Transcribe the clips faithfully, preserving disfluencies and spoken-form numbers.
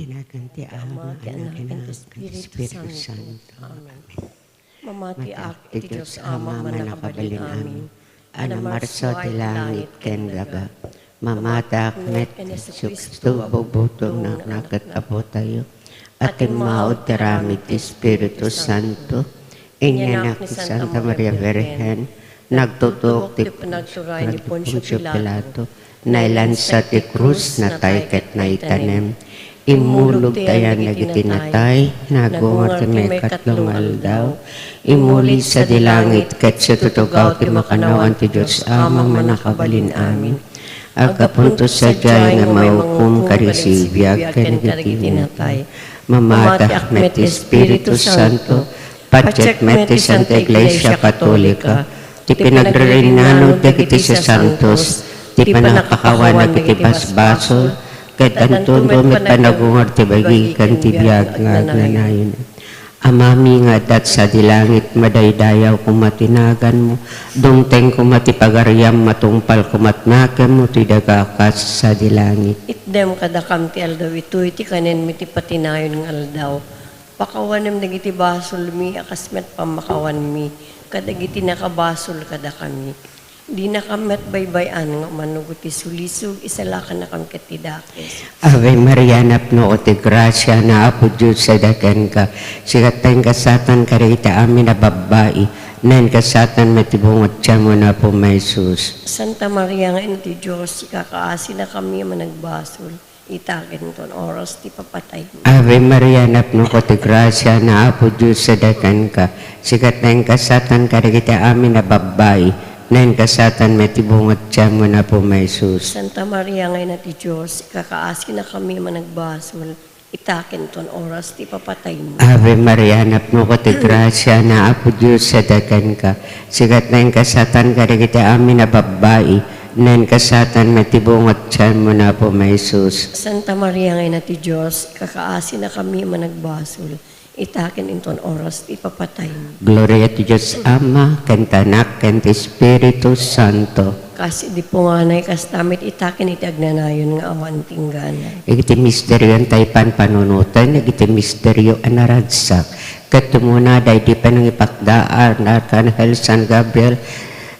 Iti nagan ti Ama, ti Anak, ken ti Espiritu Santo. Amen. Mamatiak iti Dios Ama, Mannakabalin-amin, a namarsa ti langit ken daga. Mamatiak met ken Jesu-Cristo, bubutong naknaket Apotayo, a timmaud ti aramid ti Espiritu Santo. Inyanak ni Santa Maria Birhen, nagtutulok ti panagturay ni Poncio Pilato, nailansa ti krus, natay ket naitanem. Immulog ti ayan dagiti natay, nagungar ti maikatlo nga aldaw. Immuli sadi langit ket situtugaw ti makannawan ti Dios Ama, Mannakabalin-amin. Aggapunto sadiay nga maiukom kadagiti biag ken kadagiti natay. Mamatiak met ti Espiritu Santo, patiek met ti Santa Iglesia Katolika, ti pinagririnanon dagiti sasantos, ti pannakawan dagiti basbasol, ket addanto met panagungar ti bagi ken ti biag nga agnanayon. Amami nga adda sadi langit, madaydayaw koma ti naganmo, dumteng koma ti pagariam, matungpal koma ti nakemmo ti daga kas sadi langit. Itdem kadakam ti aldaw itoy ti kanenmi ti patinayon nga aldaw. Pakawanem dagiti basolmi a kas met pammakawanmi kadagiti nakabasol kadakami. Dinakam met baybay-an nga umanugo ti sulisog, isalakannakam ket ti dakes. Ave Maria, napnoko ti grasia, nga Apo Dios adda kenka. Sika ti naingasatan kadagiti amin a babbai, naingasatan met ti bunga ti tianmo nga Apo nga Jesus. Santa Maria nga Ina ti Dios, ikakaasinakami a managbasol, ita ken inton oras ti papataymi. Ave Maria, napnoko ti grasia, nga Apo Dios adda kenka. Sika ti naingasatan kadagiti amin a babbai, naingasatan met ti bunga ti tianmo nga Apo nga Jesus. Santa Maria nga Ina ti Dios, ikakaasinakami a managbasol, ita ken inton oras ti papataymi. Ave Maria, napnoko ti grasia, nga Apo Dios adda kenka. Sika ti naingasatan kadagiti amin a babbai, naingasatan met ti bunga ti tianmo nga Apo nga Jesus. Santa Maria nga Ina ti Dios, ikakaasinakami a managbasol, ita ken inton oras ti papataymi. Gloria ti Dios Ama, ken ti Anak, ken ti Espiritu Santo. Kas idi punganay, kasta met ita ken iti agnanayon nga awan tinggana. Iti misterio ti panpanunoten, iti misterio a naragsak. Ket tumuna daydi panangipakdaan ni Arkanghel San Gabriel,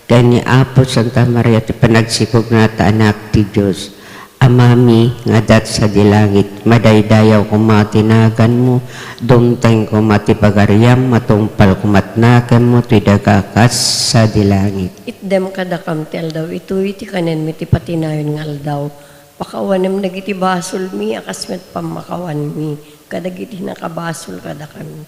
ken ni Apo Santa Maria ti panagsikogna ta Anak ti Dios. Amami nga adda sadi langit, madaydayaw koma ti naganmo, dumteng koma ti pagariam, matungpal koma ti nakemmo ti daga kas sadi langit. Itdem kadakam ti aldaw itoy ti kanenmi ti patinayon nga aldaw. Pakawanem dagiti basolmi a kas met pammakawanmi kadagiti nakabasol kadakami.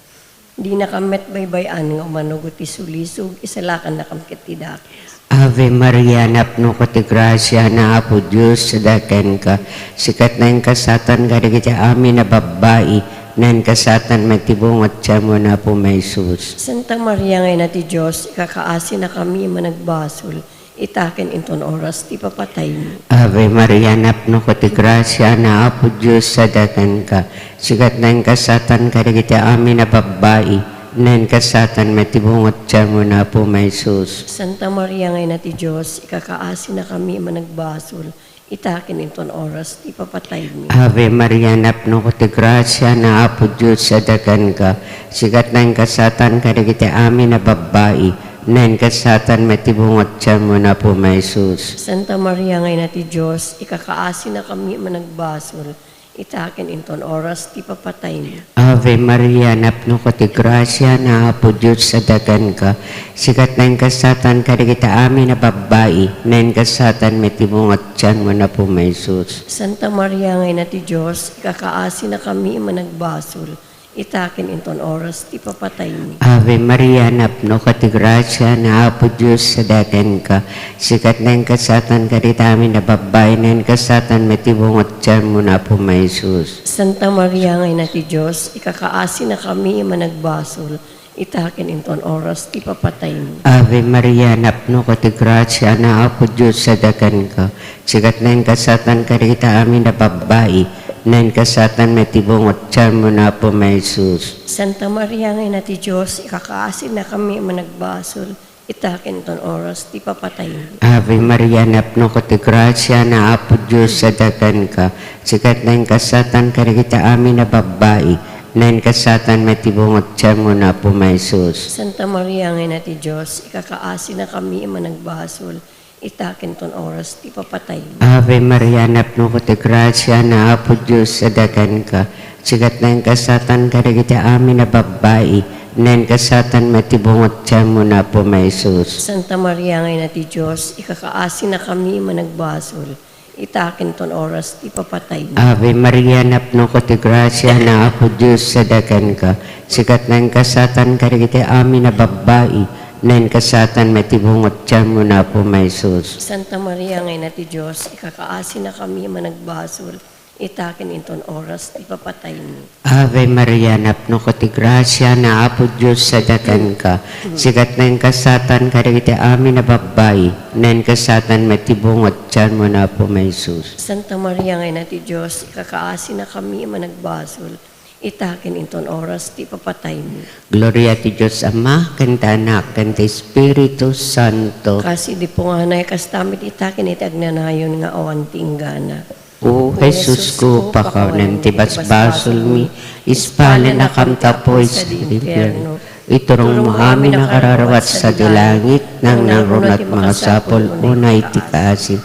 Dinakam met baybay-an nga umanugo ti sulisog, isalakannakam ket ti dakes. Ave Maria, napnoko ti grasia, nga Apo Dios adda kenka. Sika ti naingasatan kadagiti amin a babbai, naingasatan met ti bunga ti tianmo nga Apo nga Jesus. Santa Maria nga Ina ti Dios, ikakaasinakami a managbasol, ita ken inton oras ti papataymi. Ave Maria, napnoko ti grasia, nga Apo Dios adda kenka. Sika ti naingasatan kadagiti amin a babbai, naingasatan met ti bunga ti tianmo nga Apo nga Jesus. Santa Maria nga Ina ti Dios, ikakaasinakami a managbasol, ita ken inton oras ti papataymi. Ave Maria, napnoko ti grasia, nga Apo Dios adda kenka. Sika ti naingasatan kadagiti amin a babbai, naingasatan met ti bunga ti tianmo nga Apo nga Jesus. Santa Maria nga Ina ti Dios, ikakaasinakami a managbasol, ita ken inton oras ti papataymi. Ave Maria, napnoko ti grasia, nga Apo Dios adda kenka. Sika ti naingasatan kadagiti amin a babbai, naingasatan met ti bunga ti tianmo nga Apo nga Jesus. Santa Maria nga Ina ti Dios, ikakaasinakami a managbasol, ita ken inton oras ti papataymi. Ave Maria, napnoko ti grasia, nga Apo Dios adda kenka. Sika ti naingasatan kadagiti amin a babbai, naingasatan met ti bunga ti tianmo nga Apo nga Jesus. Santa Maria nga Ina ti Dios, ikakaasinakami a managbasol, ita ken inton oras ti papataymi. Ave Maria, napnoko ti grasia, nga Apo Dios adda kenka. Sika ti naingasatan kadagiti amin a babbai, naingasatan met ti bunga ti tianmo nga Apo nga Jesus. Santa Maria nga Ina ti Dios, ikakaasinakami a managbasol, ita ken ton oras ti papataymi. Ave Maria, napnoka ti grasia, ni Apo Dios adakenka. Sika ti naingasatan kadagiti amin a babbai, naingasatan met ti bunga ti tianmo, ni Apo Jesus. Santa Maria nga Ina ti Dios, ikakaasinakami a managbasol, ita ken ton oras ti papataymi. Ave Maria, napnoka ti grasia, ni Apo Dios adakenka. Sika ti naingasatan kadagiti amin a babbai, naingasatan met ti bunga ti tianmo, ni Apo Jesus. Santa Maria nga Ina ti Dios, ikakaasinakami a managbasol, ita ken ton oras ti papataymi. Ave Maria, napnoka ti grasia, ni Apo Dios adakenka. Sika ti naingasatan kadagiti amin a babbai, naingasatan met ti bunga ti tianmo, ni Apo Jesus. Santa Maria nga Ina ti Dios, ikakaasinakami a managbasol, ita ken inton oras ti papataymi. Ave Maria, napnoka ti grasia, ni Apo Dios adakenka. Sika ti naingasatan kadagiti amin a babbai, naingasatan met ti bunga ti tianmo, ni Apo Jesus. Santa Maria nga Ina ti Dios, ikakaasinakami a managbasol, ita ken inton oras ti papataymi. Gloria ti Dios Ama, ken ti Anak, ken ti Espiritu Santo. Kas idi punganay, kasta met ita ken iti agnanayon nga awan ti inggana. O Jesusko, pakawanem ti basbasolmi, ispalenakam ta apuy sadi infierno, iturongmo amin a kararua sadi langit, nangnangruna ti makasapul unay ti kaasi.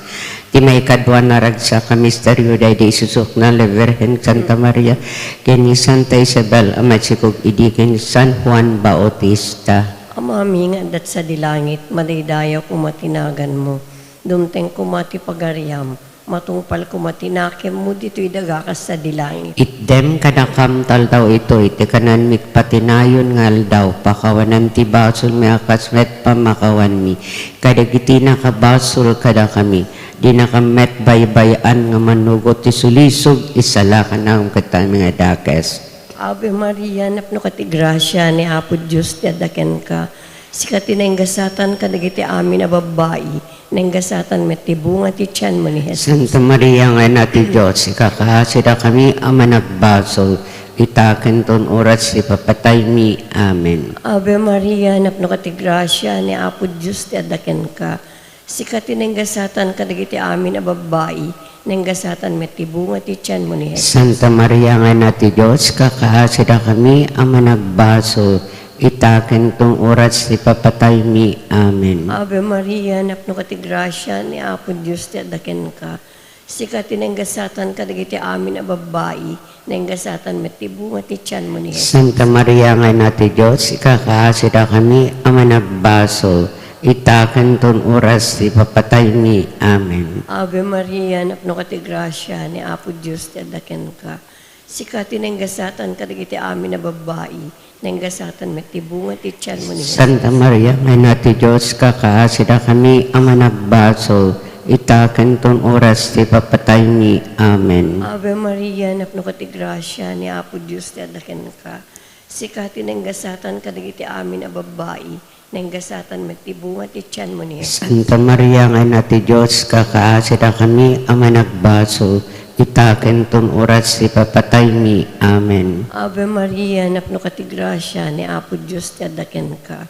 Ti maikadua a naragsak a misterio, daydi isusukna la Birhen Santa Maria ken ni Santa Isabel a maisikog idi ken ni San Juan Bautista. Amami nga adda sadi langit, madaydayaw koma ti naganmo. Dumteng koma ti pagariam. Matungpal koma ti nakemmo ditoy daga kas sadi langit. Itdem kadakam ta aldaw itoy ti kananmi iti patinayon nga aldaw. Pakawanem ti basolmi a kas met pamakawanmi kadagiti nakabasol kadakami. Dinakam met baybay-an nga manugot ti sulisog, isalakanakam ket amin a dakes. Ave Maria, napnoka ti grasia, ni Apo Dios ti adda kenka. Sika ti naingasatan kadagiti amin a babbai, naingasatan met ti bunga ti tianmo ni Jesus. Santa Maria nga Ina ti Dios, ikakaasidakami a managbasol, ita ken ton oras ti papataymi. Amen. Ave Maria, napnoka ti grasia, ni Apo Dios ti adda kenka. Sika ti naingasatan kadagiti amin a babbai, naingasatan met ti bunga ti tianmo ni Jesus. Santa Maria nga Ina ti Dios, ikakaasidakami a managbasol, ita ken ton oras ti papataymi. Amen. Ave Maria, napnoka ti grasia, ni Apo Dios ti adda kenka. Sika ti naingasatan kadagiti amin a babbai, naingasatan met ti bunga ti tianmo ni Jesus. Santa Maria nga Ina ti Dios, ikakaasidakami a managbasol, ita ken ton oras ti papataymi. Amen. Ave Maria, napnoka ti grasia, ni Apo Dios ti adda kenka. Sika ti naingasatan kadagiti amin a babbai, naingasatan met ti bunga ti tianmo ni Jesus. Santa Maria nga Ina ti Dios, ikakaasidakami a managbasol, ita ken ton oras ti papataymi. Amen. Ave Maria, napnoka ti grasia, ni Apo Dios ti adda kenka. Sika ti naingasatan kadagiti amin a babbai, naingasatan met ti bunga ti tianmo ni Jesus. Santa Maria nga Ina ti Dios, ikakaasidakami a managbasol, ita ken ton oras ti papataymi. Amen. Ave Maria, napnoka ti grasia, ni Apo Dios ti adda kenka.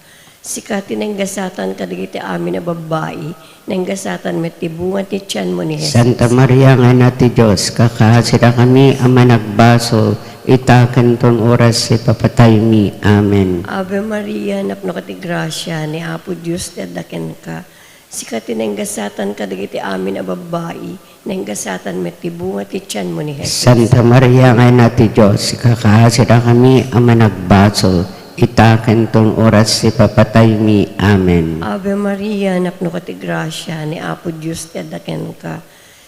Sika ti naingasatan kadagiti amin a babbai, naingasatan met ti bunga ti tianmo ni Jesus. Santa Maria nga Ina ti Dios, ikakaasidakami a managbasol, ita ken ton oras ti papataymi. Amen. Ave Maria, napnoka ti grasia, ni Apo Dios ti adda kenka. Sika ti naingasatan kadagiti amin a babbai, naingasatan met ti bunga ti tianmo ni Jesus. Santa Maria nga Ina ti Dios, ikakaasidakami a managbasol, ita ken ton oras ti papataymi. Amen. Ave Maria, napnoka ti grasia, ni Apo Dios ti adda kenka.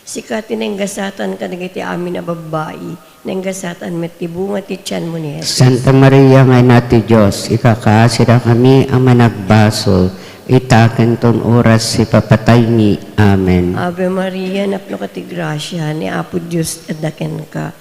Sika ti naingasatan kadagiti amin a babbai, naingasatan met ti bunga ti tianmo ni Jesus. Santa Maria nga Ina ti Dios, ikakaasidakami a managbasol, ita ken ton oras ti papataymi. Amen. Ave Maria, napnoka ti grasia, ni Apo Dios ti adda kenka.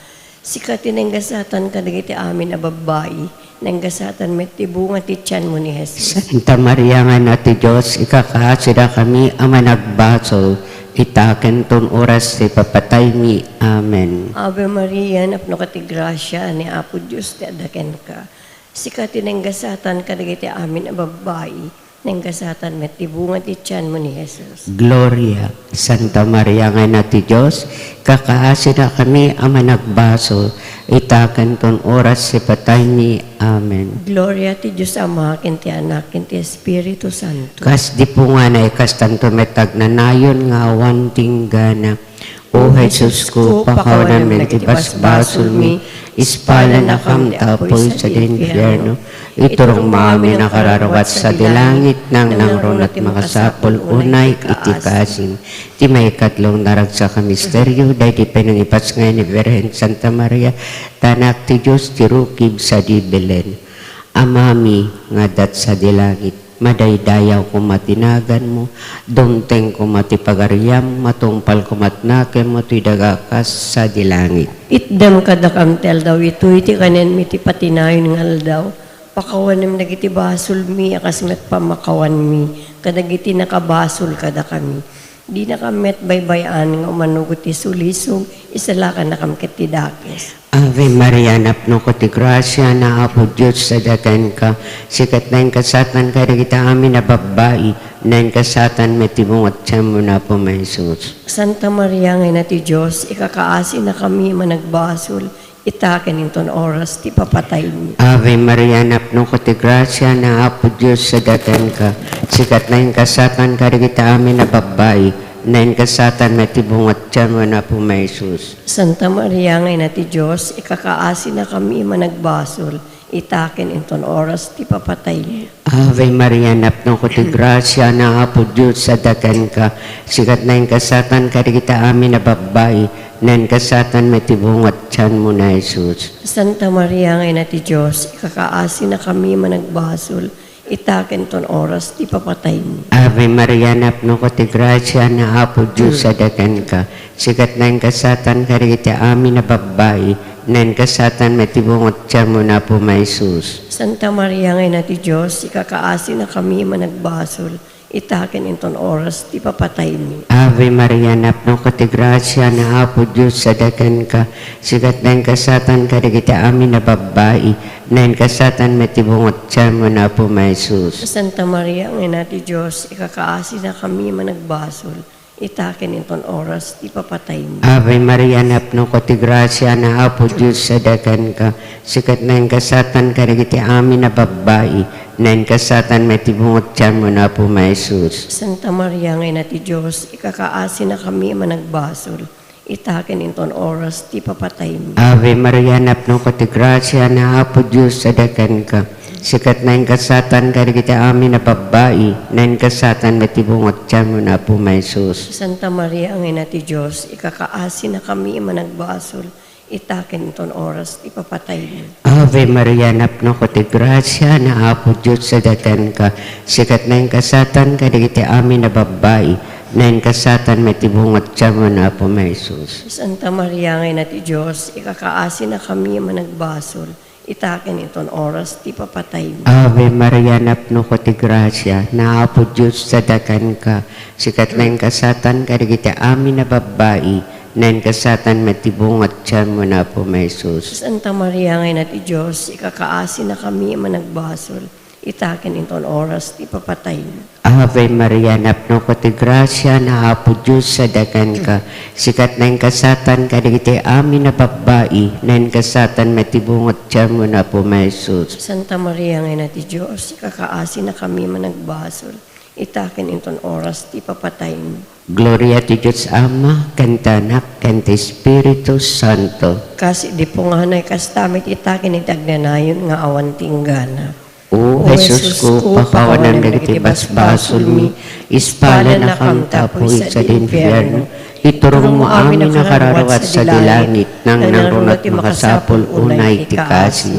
Sika ti naingasatan kadagiti amin a babbai, naingasatan met ti bunga ti tianmo ni Jesus. Santa Maria nga Ina ti Dios, ikakaasidakami a managbasol, ita ken ton oras ti papataymi. Amen. Ave Maria, napnoka ti grasia, ni Apo Dios ti adda kenka. Sika ti naingasatan kadagiti amin a babbai, Naingasatan met ti bunga ti tianmo ni Jesus. Gloria, Santa Maria nga Ina ti Dios, kakaasina kami a managbasol, ita ken ton oras ti pataymi. Amen. Gloria ti Dios Ama, ken ti Anak, ken ti Espiritu Santo. Kas di pungana, ikastanto met agnanayon nga awan tinggana. O Jesusko, pakawanam dagiti basbasolmi, ispalanakam ta apuy sadi infierno, iturongmo amin a kararua sadi langit, nangnangruna ti makasapul unay iti kasim. Ti maikatlo nga naragsak a misterio, daydi panangipasngay ni Birhen Santa Maria, ta Anak ti Dios ti rukib sadi Belen. Amami nga adda sadi langit, madaydayaw koma ti naganmo, dumteng koma ti pagariam, matungpal koma ti nakemmo ti daga kas sadi langit. Itdem kadakam ti aldaw itoy ti kanenmi ti patinayon nga aldaw. Pakawanem dagiti basolmi a kas met pammakawanmi kadagiti nakabasol kadakami. Dinakam met baybay-an nga umano iti sulisog, isalakannakam ket ti dakes. Ave Maria, napnoka ti grasia, ni Apo Dios adda kenka. Sika ti naingasatan kadagiti amin a babbai, naingasatan met ti bunga ti tianmo, ni Apo Jesus. Santa Maria nga Ina ti Dios, ikakaasinakami a managbasol, ita ken inton oras ti papataymi. Ave Maria, napnoka ti grasia, ni Apo Dios adda kenka. Sika ti naingasatan kadagiti amin a babbai, naingasatan met ti bunga ti tianmo, ni Apo Jesus. Santa Maria nga Ina ti Dios, ikakaasinakami a managbasol, ita ken inton oras ti papataymi. Ave Maria, napnoka ti grasia, ni Apo Dios adda kenka. Sika ti naingasatan kadagiti amin a babbai, naingasatan met ti bunga ti tianmo, ni Jesus. Santa Maria nga Ina ti Dios, ikakaasinakami a managbasol, ita ken ton oras ti papataymi. Ave Maria, napnoka ti grasia, ni Apo Dios adda kenka. Sika ti naingasatan kadagiti amin a babbai, naingasatan met ti bunga ti tianmo, ni Apo Jesus. Santa Maria nga Ina ti Dios, ikakaasinakami a managbasol, ita ken inton oras ti papataymi. Ave Maria, napnoka ti grasia, ni Apo Dios adda kenka. Sika ti naingasatan kadagiti amin a babbai, naingasatan met ti bunga ti tianmo, ni Apo Jesus. Santa Maria nga Ina ti Dios, ikakaasinakami a managbasol, ita ken inton oras ti papataymi. Ave Maria, napnoka ti grasia, ni Apo Dios adda kenka. Sika ti naingasatan kadagiti amin a babbai, naingasatan met ti bunga ti tianmo, ni Apo Jesus. Santa Maria nga Ina ti Dios, ikakaasinakami a managbasol, ita ken inton oras ti papataymi. Ave Maria, napnoka ti grasia, ni Apo Dios adda kenka. Sika ti naingasatan kadagiti amin a babbai, naingasatan met ti bunga ti tianmo, ni Apo Jesus. Santa Maria nga Ina ti Dios, ikakaasinakami a managbasol, ita ken inton oras ti papataymi. Ave Maria, napnoka ti grasia, ni Apo Dios adda kenka. Sika ti naingasatan kadagiti amin a babbai, naingasatan met ti bunga ti tianmo, ni Apo Jesus. Santa Maria nga Ina ti Dios, ikakaasinakami a managbasol, ita ken inton oras ti papataymi. Ave Maria, napnoka ti grasia, ni Apo Dios adda kenka. Sika ti naingasatan kadagiti amin a babbai, naingasatan met ti bunga ti tianmo, ni Apo Jesus. Santa Maria nga Ina ti Dios, ikakaasinakami a managbasol, ita ken inton oras ti papataymi. Ave Maria, napnoka ti grasia, ni Apo Dios adda kenka. Sika ti naingasatan kadagiti amin a babbai, naingasatan met ti bunga ti tianmo, ni Apo Jesus. Santa Maria nga Ina ti Dios, ikakaasinakami a managbasol, ita ken inton oras ti papataymi. Gloria ti Dios Ama, ken ti Anak, ken ti Espiritu Santo. Kas idi punganay, kasta met ita ken iti agnanayon nga awan tinggana. O Jesusko, pakawanam dagiti basbasolmi, ispalanakam ta apuy sadi infierno, iturongmo amin a kararua sadi langit, nangnangruna ti makasapul unay ti kaasi.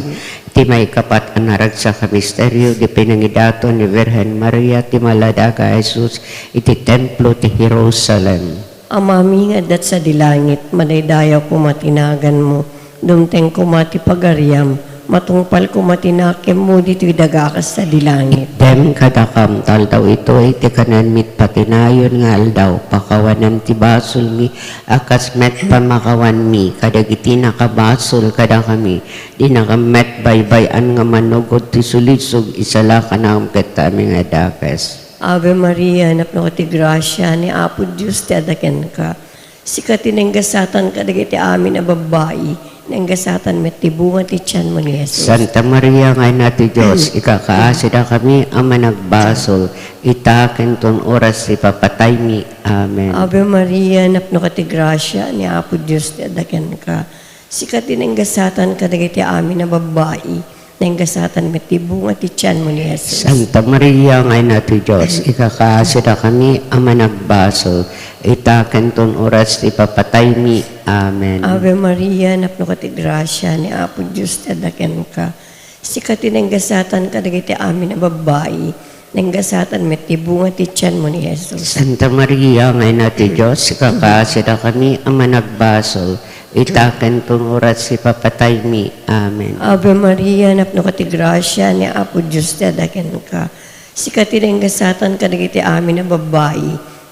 Ti maikapat a naragsak a misterio, di pinangidaton ni Birhen Maria ti maladaga a Jesus iti templo ti Jerusalem. Amami nga adda sadi langit, madaydayaw koma ti naganmo, dumteng koma ti pagariam, Matungpal koma ti nakemmo ditoy daga kas sadi langit. Itdem kadakam ti aldaw itoy ti kanenmi ti patinayon nga aldaw. Pakawanem ti basolmi a kas met pamakawanmi kadagiti nakabasol kadakami. Dinakam met baybay-an nga manugod ti sulisog, isalakanakam ket ti amin nga dakes. Ave Maria, napnoka ti grasia, ni Apo Dios ti adda kenka. Sika ti nainggasatan kadagiti amin a babbai, nainggasatan met ti bunga ti tianmo ni Jesus. Santa Maria nga Ina ti Dios, ikakaasidakami a managbasol, ita ken ton oras ti papataymi. Amen. Ave Maria, napnoka ti grasia, ni Apo Dios ti adda kenka. Sika ti nainggasatan kadagiti amin a babbai, nainggasatan met ti bunga ti tianmo ni Jesus. Santa Maria nga Ina ti Dios, ikakaasidakami a managbasol, ita ken ton oras ti papataymi. Amen. Ave Maria, napnoka ti grasia, ni Apo Dios ti adda kenka. Sika ti nainggasatan kadagiti amin a babbai, nainggasatan met ti bunga ti tianmo ni Jesus. Santa Maria nga Ina ti Dios, ikakaasidakami a managbasol, ita ken ton oras ti papataymi. Amen. Ave Maria, napnoka ti grasia, ni Apo Dios ti adda kenka. Sika ti nainggasatan kadagiti amin a babbai,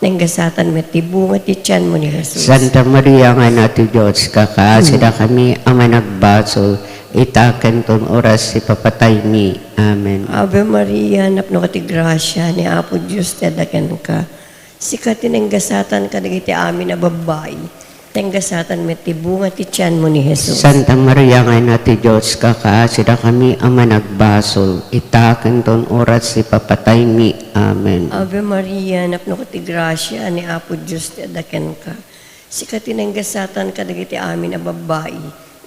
nainggasatan met ti bunga ti tianmo ni Jesus. Santa Maria nga Ina ti Dios, ikakaasidakami a managbasol, ita ken ton oras ti papataymi. Amen. Ave Maria, napnoka ti grasia, ni Apo Dios ti adda kenka. Sika ti nainggasatan kadagiti amin a babbai, nainggasatan met ti bunga ti tianmo ni Jesus. Santa Maria nga Ina ti Dios, ikakaasidakami a managbasol, ita ken ton oras ti papataymi. Amen. Ave Maria, napnoka ti grasia, ni Apo Dios ti adda kenka. Sika ti nainggasatan kadagiti amin a babbai,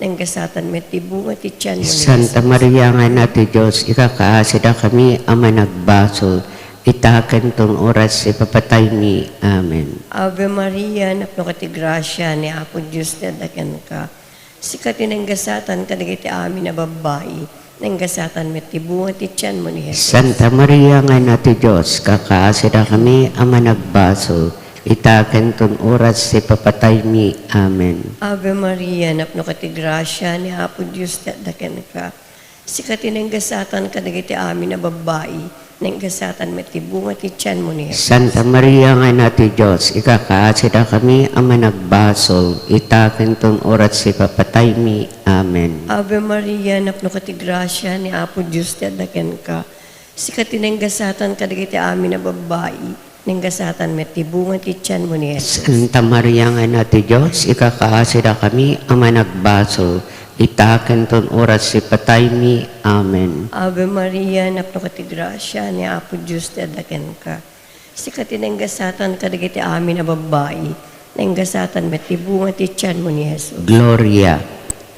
nainggasatan met ti bunga ti tianmo ni Santa Jesus. Maria nga Ina ti Dios, ikakaasidakami a managbasol, ita ken ton oras ti papataymi. Amen. Ave Maria, napnoka ti grasia, ni Apo Dios ti adda kenka. Sika ti nainggasatan kadagiti amin a babbai, nainggasatan met ti bunga ti tianmo ni Jesus. Santa Maria nga Ina ti Dios, ikakaasidakami a managbasol, ita ken ton oras ti papataymi. Amen. Ave Maria, napnoka ti grasia, ni Apo Dios ti adda kenka. Sika ti nainggasatan kadagiti amin a babbai, nainggasatan met ti bunga ti tianmo ni Jesus. Santa Maria nga Ina ti Dios, ikakaasidakami a managbasol, ita ken ton oras ti papataymi. Amen. Ave Maria, napnoka ti grasia, ni Apo Dios ti adda kenka. Sika ti nainggasatan kadagiti amin a babbai, nainggasatan met ti bunga ti tianmo ni Jesus. Santa Maria nga Ina ti Dios, ikakaasidakami a managbasol, ita ken ton oras ti pataymi. Amen. Ave Maria, napnoka ti grasia, ni Apo Dios ti adda kenka. Sika ti nainggasatan kadagiti amin a babbai, nainggasatan met ti bunga ti tianmo ni Jesus. Gloria.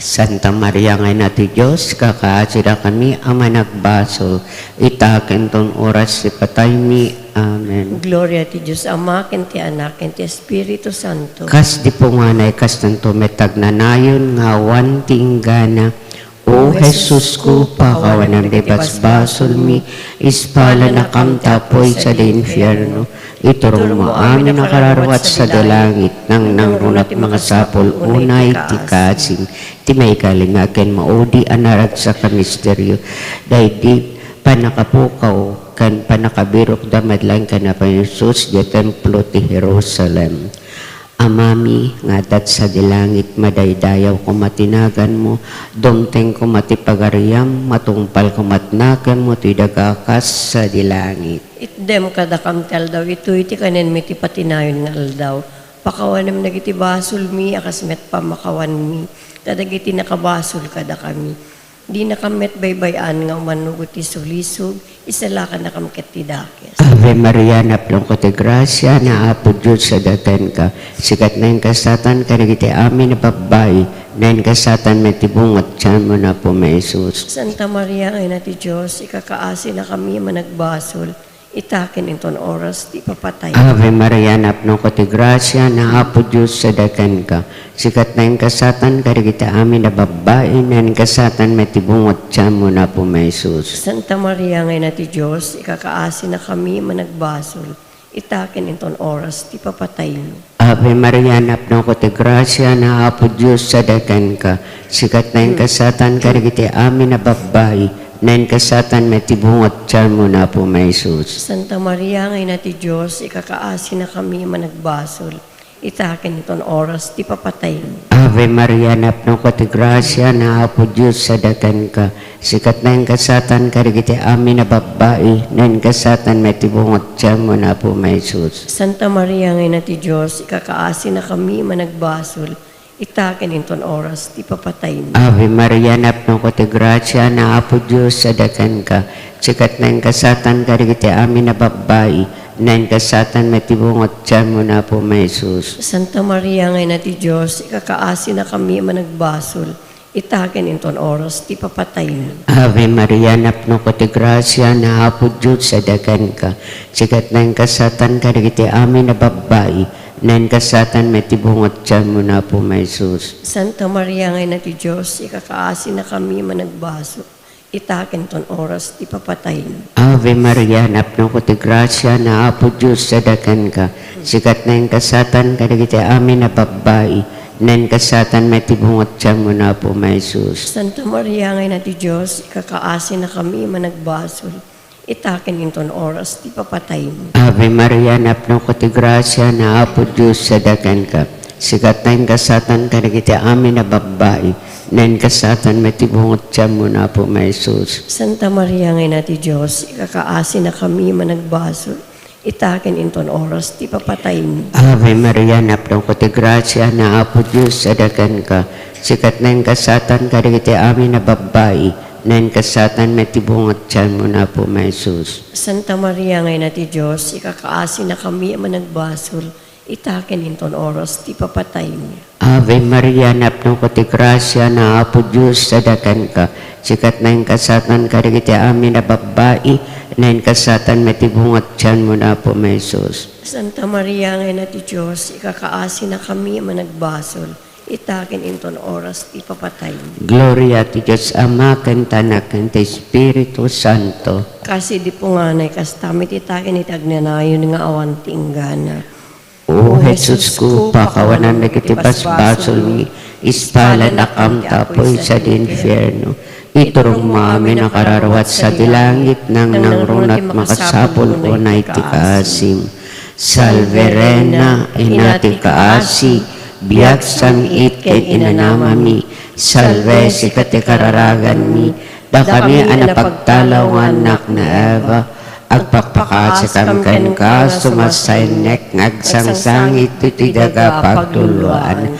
Santa Maria nga Ina ti Dios, ikakaasidakami a managbasol, ita ken ton oras ti pataymi. Amen. Gloria ti Dios Ama, ken ti Anak, ken ti Espiritu Santo. Kas di punganay, kastanto met agnanayon nga awan ti inggana. O Jesusko, pakawanem ti basbasolmi, ispalanakam ta apuy sadi infierno, iturongmo amin a kararuat sadi langit, nangnangruna ti makasapul unay ti kasim, ti maigalim nga ken maudi a naragsak a misterio, daydi pannakapukaw ken pannakabirok da madlaeng kanapanen Jesus idiay templo ti Jerusalem. Amami nga adda sadi langit, madaydayaw koma ti naganmo, dumteng koma ti pagariam, matungpal koma ti nakemmo ti daga kas sadi langit. Itdem kadakam ti aldaw itoy ti kanenmi ti patinayon nga aldaw. Pakawanem dagiti basolmi a kas met pamakawanmi kadagiti nakabasol kadakami. Dinakam met baybay-an nga umanugod ti sulisog, isalakanakam ket ti dakes. Ave Maria, napnoka ti grasia, ni Apo Dios adda kenka. Sika ti nainggasatan kadagiti amin a babbai, nainggasatan met ti bunga ti tianmo, Apo mi Jesus. Santa Maria nga Ina ti Dios, ikakaasinakami a managbasol, ita ken inton oras ti ipapatay. Ave Maria, napnoka ti grasia, ni Apo Dios adda kenka. Sika ti nainggasatan kadagiti amin a babbai, nainggasatan met ti bunga ti tianmo, Apo mi Jesus. Santa Maria nga Ina ti Dios, ikakaasinakami a managbasol, ita ken inton oras ti papataymi. Ave Maria, napnoka ti grasia, ni Apo Dios sadi kenka. Sika ti nainkasaatan kadagiti amin a babbai, nainkasaatan met ti bunga ti tianmo, ni Apo Jesus. Santa Maria nga Ina ti Dios, ikakaasinakami a managbasol, ita ken inton oras ti papataymi. Ave Maria, napnoka ti grasia, ni Apo Dios sadi kenka. Sika ti nainkasaatan kadagiti amin a babbai, nainkasaatan met ti bunga ti tianmo, ni Apo Jesus. Santa Maria nga Ina ti Dios, ikakaasinakami a managbasol, ita ken inton oras ti papataymi. Ave Maria, napnoka ti grasia, ni Apo Dios sadi kenka. Sika ti nainkasaatan kadagiti amin a babbai, nainkasaatan met ti bunga ti tianmo, ni Apo Jesus. Santa Maria nga Ina ti Dios, ikakaasinakami a managbasol, ita ken inton oras ti papataymi. Ave Maria, napnoka ti grasia, ni Apo Dios sadi kenka. Sika ti nainkasaatan kadagiti amin a babbai, nainkasaatan met ti bunga ti tianmo, ni Apo Jesus. Santa Maria nga Ina ti Dios, ikakaasinakami a managbasol, ita ken inton oras ti papataymi. Ave Maria, napnoka ti grasia, ni Apo Dios sadi kenka. Sika ti nainkasaatan kadagiti amin a babbai, nainkasaatan met ti bunga ti tianmo, ni Apo Jesus. Santa Maria nga Ina ti Dios, ikakaasinakami a managbasol, ita ken inton oras ti papataymi. Ave Maria, napnoka ti grasia, ni Apo Dios sadi kenka. Sika ti nainkasaatan kadagiti amin a babbai, nainkasaatan met ti bunga ti tianmo, ni Apo Jesus. Santa Maria nga Ina ti Dios, ikakaasinakami a managbasol, ita ken inton oras ti papataymi. Ave Maria, napnoka ti grasia, ni Apo Dios sadi kenka. Sika ti nainkasaatan kadagiti amin a babbai, nainkasaatan met ti bunga ti tianmo, ni Apo Jesus. Santa Maria nga Ina ti Dios, ikakaasinakami a managbasol, ita ken inton oras ti papataymi. Ave Maria, napnoka ti grasia, ni Apo Dios sadi kenka. Sika ti nainkasaatan kadagiti amin a babbai, nainkasaatan met ti bunga ti tianmo, ni Apo Jesus. Santa Maria nga Ina ti Dios, ikakaasinakami a managbasol, ita ken inton oras ti papataymi. Gloria ti Dios Ama, ken ti Anak, ken ti Espiritu Santo. Kas idi punganay, kasta met ita ken iti agnanayon nga awan ti inggana. O Jesusko, pakawanam dagiti basbasolmi, ispalannakam ta apuy sadi infierno. Iturongmo amin a kararua sadi langit, nangnangruna ti makasapul unay ti kaasim. Salve Reina, Ina ti kaasi, biag, sam-it ken inanamami. Salve, sika ti kararaganmi, dakami a napagtalaw nga annak ni Eva. Agpakpakaasikam kenka, sumasaennek nga agsangsangit iti daga a pagtulloan.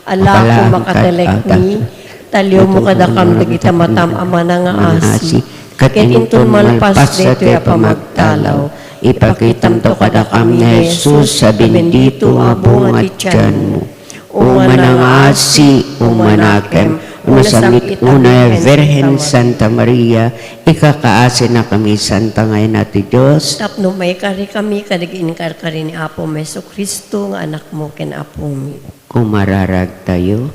Ala, makatelekmi, taliwmo kadakam dagiti matam a manangaasi, ket inton malpas daytoy a pamagtalaw, ipakitamto kadakam ni Jesus a bendito a bunga ti tianmo. O manangaasi, o manakem, no sam-it unay a Birhen Santa Maria, ikakaasinakami, Santa nga Ina ti Dios. Tapno maikarikami kadagiti inkarkari ni Apomi Jesu-Cristo nga Anakmo ken Apomi. Umararagtayo.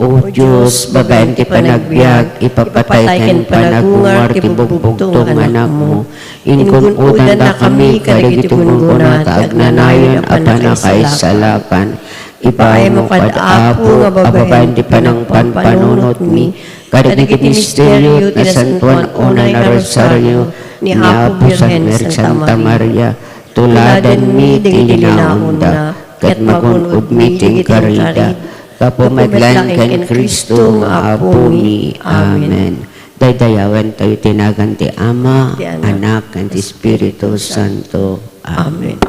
O Dios, babaen ti panagbiag, ipapatay ken panagungar ti bugbugtong nga Anakmo. Ingun-odandakami kadagiti gunggona ti agnanayon a pannakaisalakan. Ipaaymo kad Apo nga babaen ti panangpanpanunotmi kadagiti misterio ti Nasantoan unay a Rosario ni Apo Birhen Santa Maria. Tuladenmi ti linaonda, ket magun-odmi ti inkarida. Gapu met laeng ken Cristo nga Apomi. Amen. Daydayawentayo ti nagan ti Ama, ti Anak, ken ti Espiritu Santo. Amen.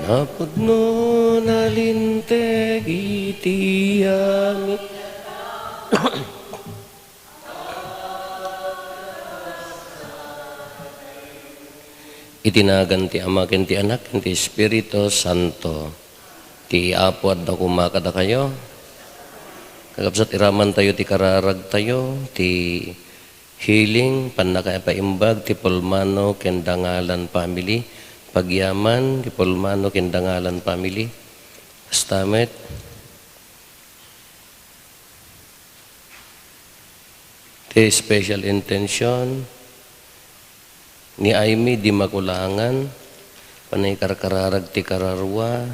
Apudno nalinteg iti amin. Iti nagan ti Ama, ken ti Anak, ken ti Espiritu Santo. Ti Apo adda koma kadakayo. Kakabsat, iramantayo ti kararagtayo, ti healing, pannakapaimbag ti pulmano ken dangalan family, pagyaman ti pulmano ken dangalan family. Kasta met, ti special intention ni Aimee di makulangan, panangkarkararag ti kararua,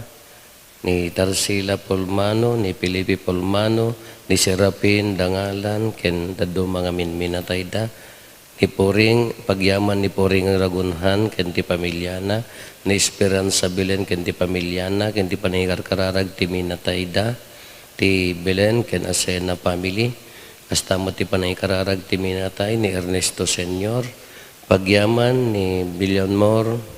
ni Tarsila Pulmano, ni Felipe Pulmano, ni Serafin Dangalan, ken dadduma nga minminatayda, ni Puring, pagyaman ni Puring Ragunhan ken ti pamiliana, ni Esperanza Belen ken ti pamiliana, ken ti panangkarkararag ti minatayda, ti Belen ken Asena family, kasta met ti panangkararag ti minatay ni Ernesto Senior, pagyaman ni Villamor,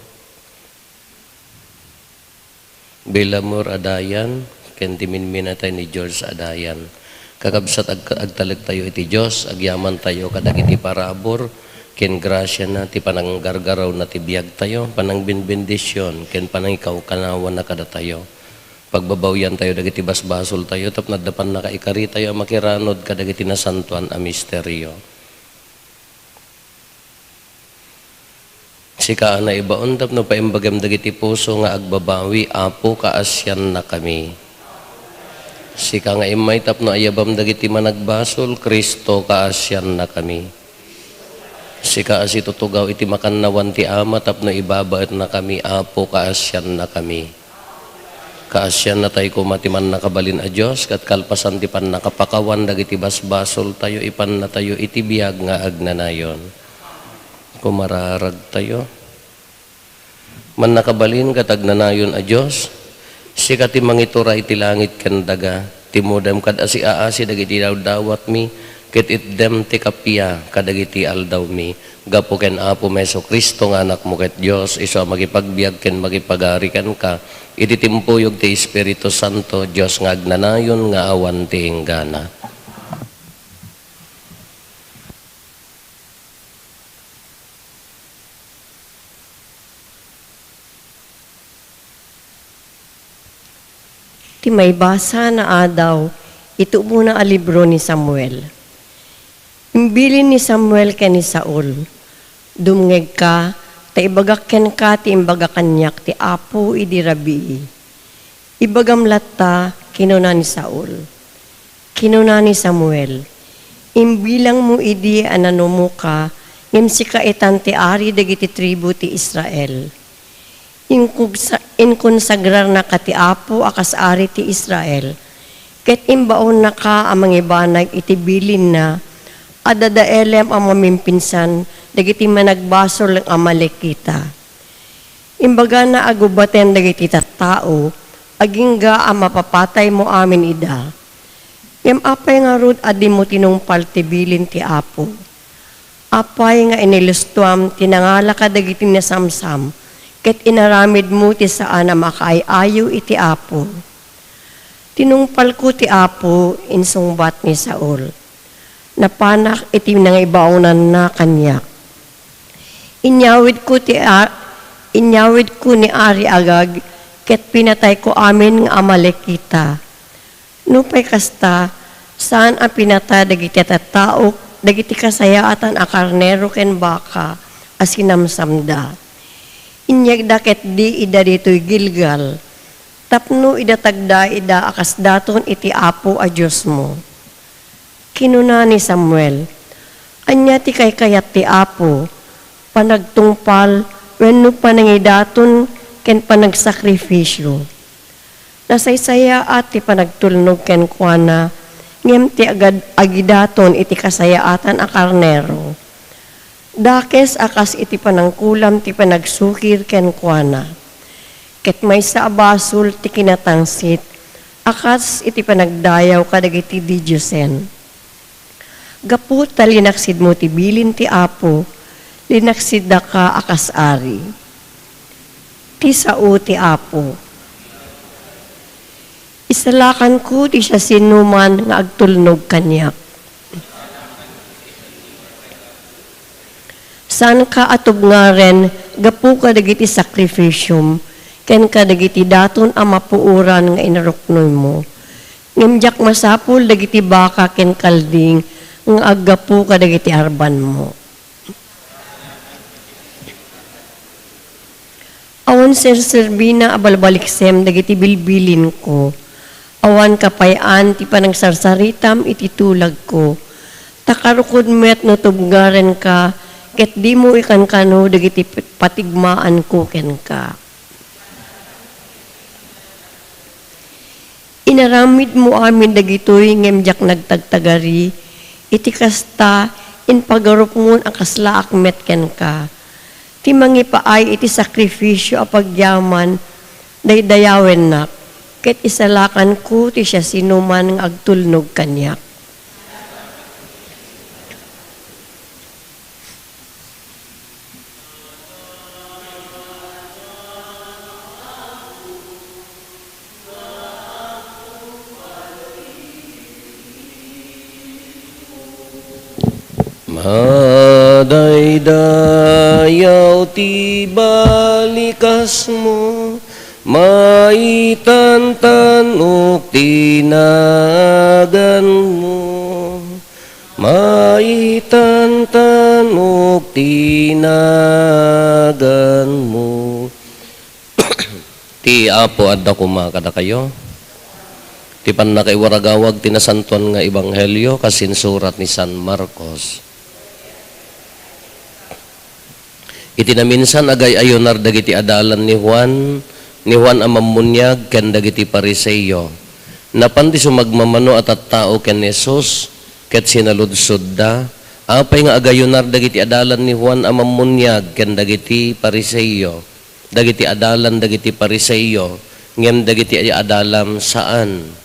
Villamor Adayan, ken ti minminatay ni George Adayan. Kakabsat, ag-, agtalektayo iti Dios, agyamantayo kadagiti parabur ken grasiana, ti pananggargarawna ti biagtayo, panangbenbendision, ken panangikawkanawana kadatayo. Pagbabawiantayo dagiti basbasoltayo tapno adda pannakaikaritayo a makiranod kadagiti nasantoan a misterio. Sika a naibaon tapno paimbagem dagiti puso nga agbabawi, Apo, kaasiannakami. Sika nga immay tapno ayabam dagiti managbasol, Cristo, kaasiannakami. Sika a situtugaw iti makannawan ti Ama tapno ibabaetnakami, Apo, kaasiannakami. Kaasiannatayo koma ti Mannakabalin a Dios, ket kalpasan ti pannakapakawan dagiti basbasoltayo, ipannatayo iti biag nga agnanayon. Kumararagtayo. Mannakabalin ket agnanayon a Dios, sika ti mangituray ti langit ken daga, timmudem kad-, asiaasi dagiti dawdawatmi, ket itdem ti kappia kadagiti aldawmi. Gapu ken Apomi Jesu-Cristo nga Anakmo ket Dios, isu a makipagbiag ken makipagari kenka, iti timpuyog ti Espiritu Santo, Dios nga agnanayon nga awan ti inggana. Ti maibasa nga adaw iti umuna a libro ni Samuel. Imbilin ni Samuel ken ni Saul, "Dumngegka, ta ibagak kenka ti imbaga kaniak ti Apo idi rabii." "Ibagam latta," kinuna ni Saul. Kinuna ni Samuel, "Imbilangmo idi a nanumoka, ngem sika itan ti ari dagiti tribu ti Israel. Inkugsa-, inkonsagrarnaka ti Apo a kas ari ti Israel, ket imbaonnaka a mangibanag iti bilinna a dadaelem a mamimpinsan dagiti managbasol nga Amalekita." Imbagana a gubaten dagiti tattao, agingga a mapapataymo amin ida. Ngem apay ngarud a dimo tinungpal ti bilin ti Apo? Apay nga inilustoam ti nangala kadagiti nasamsam, ket inaramidmo ti saan a makaay-ayo iti Apo? "Tinungpalko ti Apo," insungbat ni Saul. "Napanak iti nangibaonanna kaniak. Inyawidko ti a-, inyawidko ni Ari Agag ket pinatayko amin nga Amalekita. Nupay kasta, saan a pinatay dagiti tattaok dagiti kasayaatan a karnero ken baka a sinamsamda. Inyegda ketdi ida ditoy Gilgal tapno idatagda ida a kas daton iti Apo a Diosmo." Kinuna ni Samuel, "Ania ti kaykayat ti Apo, panagtungpal wenno panangidaton ken panagsakrifisio? Nasaysayaat ti panagtulnog kenkuana, ngem ti agad-, agidaton iti kasayaatan a karnero. Dakes a kas iti panangkulam ti panagsukir kenkuana, ket maysa a basol ti kinatangsit a kas iti panagdayaw kadagiti didiosen. Gapu ta linaksidmo ti bilin ti Apo, linaksiddaka a kas ari." Ti sao ti Apo. Isalakanko ti siasinoman nga agtulnog kaniak. Saanka a tubngaren gapu kadagiti sakrifisiom ken kadagiti daton a mapuoran nga inaruknoymo. Ngem diak masapul dagiti baka ken kalding nga aggapu kadagiti arbanmo. Awan serserbina a balbaliksem dagiti bilbilinko. Awan kapay-an ti panagsarsaritam iti tulagko. Ta karukod met no tubngarenka, ket dimo ikankano dagiti patigmaanko kenka. Inaramidmo amin dagitoy ngem diak nagtagtagari. Iti kasta, impagarupmon a kaslaak met kenka. Ti mangipaay iti sakrifisio a pagyaman, daydayawennak, ket isalakanko ti siasinoman nga agtulnog kaniak. Madaydayaw ti balikasmo, maitantanok ti naganmo. Maitantanok ti naganmo. Ti Apo adda koma kadakayo. Ti pannakaiwaragawag ti nasantoan nga ebanghelio kas insurat ni San Marcos. Iti naminsan, agay-ayunar dagiti adalan ni Juan, ni Juan a Mammuniag ken dagiti Fariseo. Napan ti sumagmamano a tattao ken ni Jesus, ket sinaludsodda, "Apay nga agayunar dagiti adalan ni Juan a Mammuniag ken dagiti Fariseo?" Dagiti adalan dagiti Fariseo, ngem dagiti adalam, saan.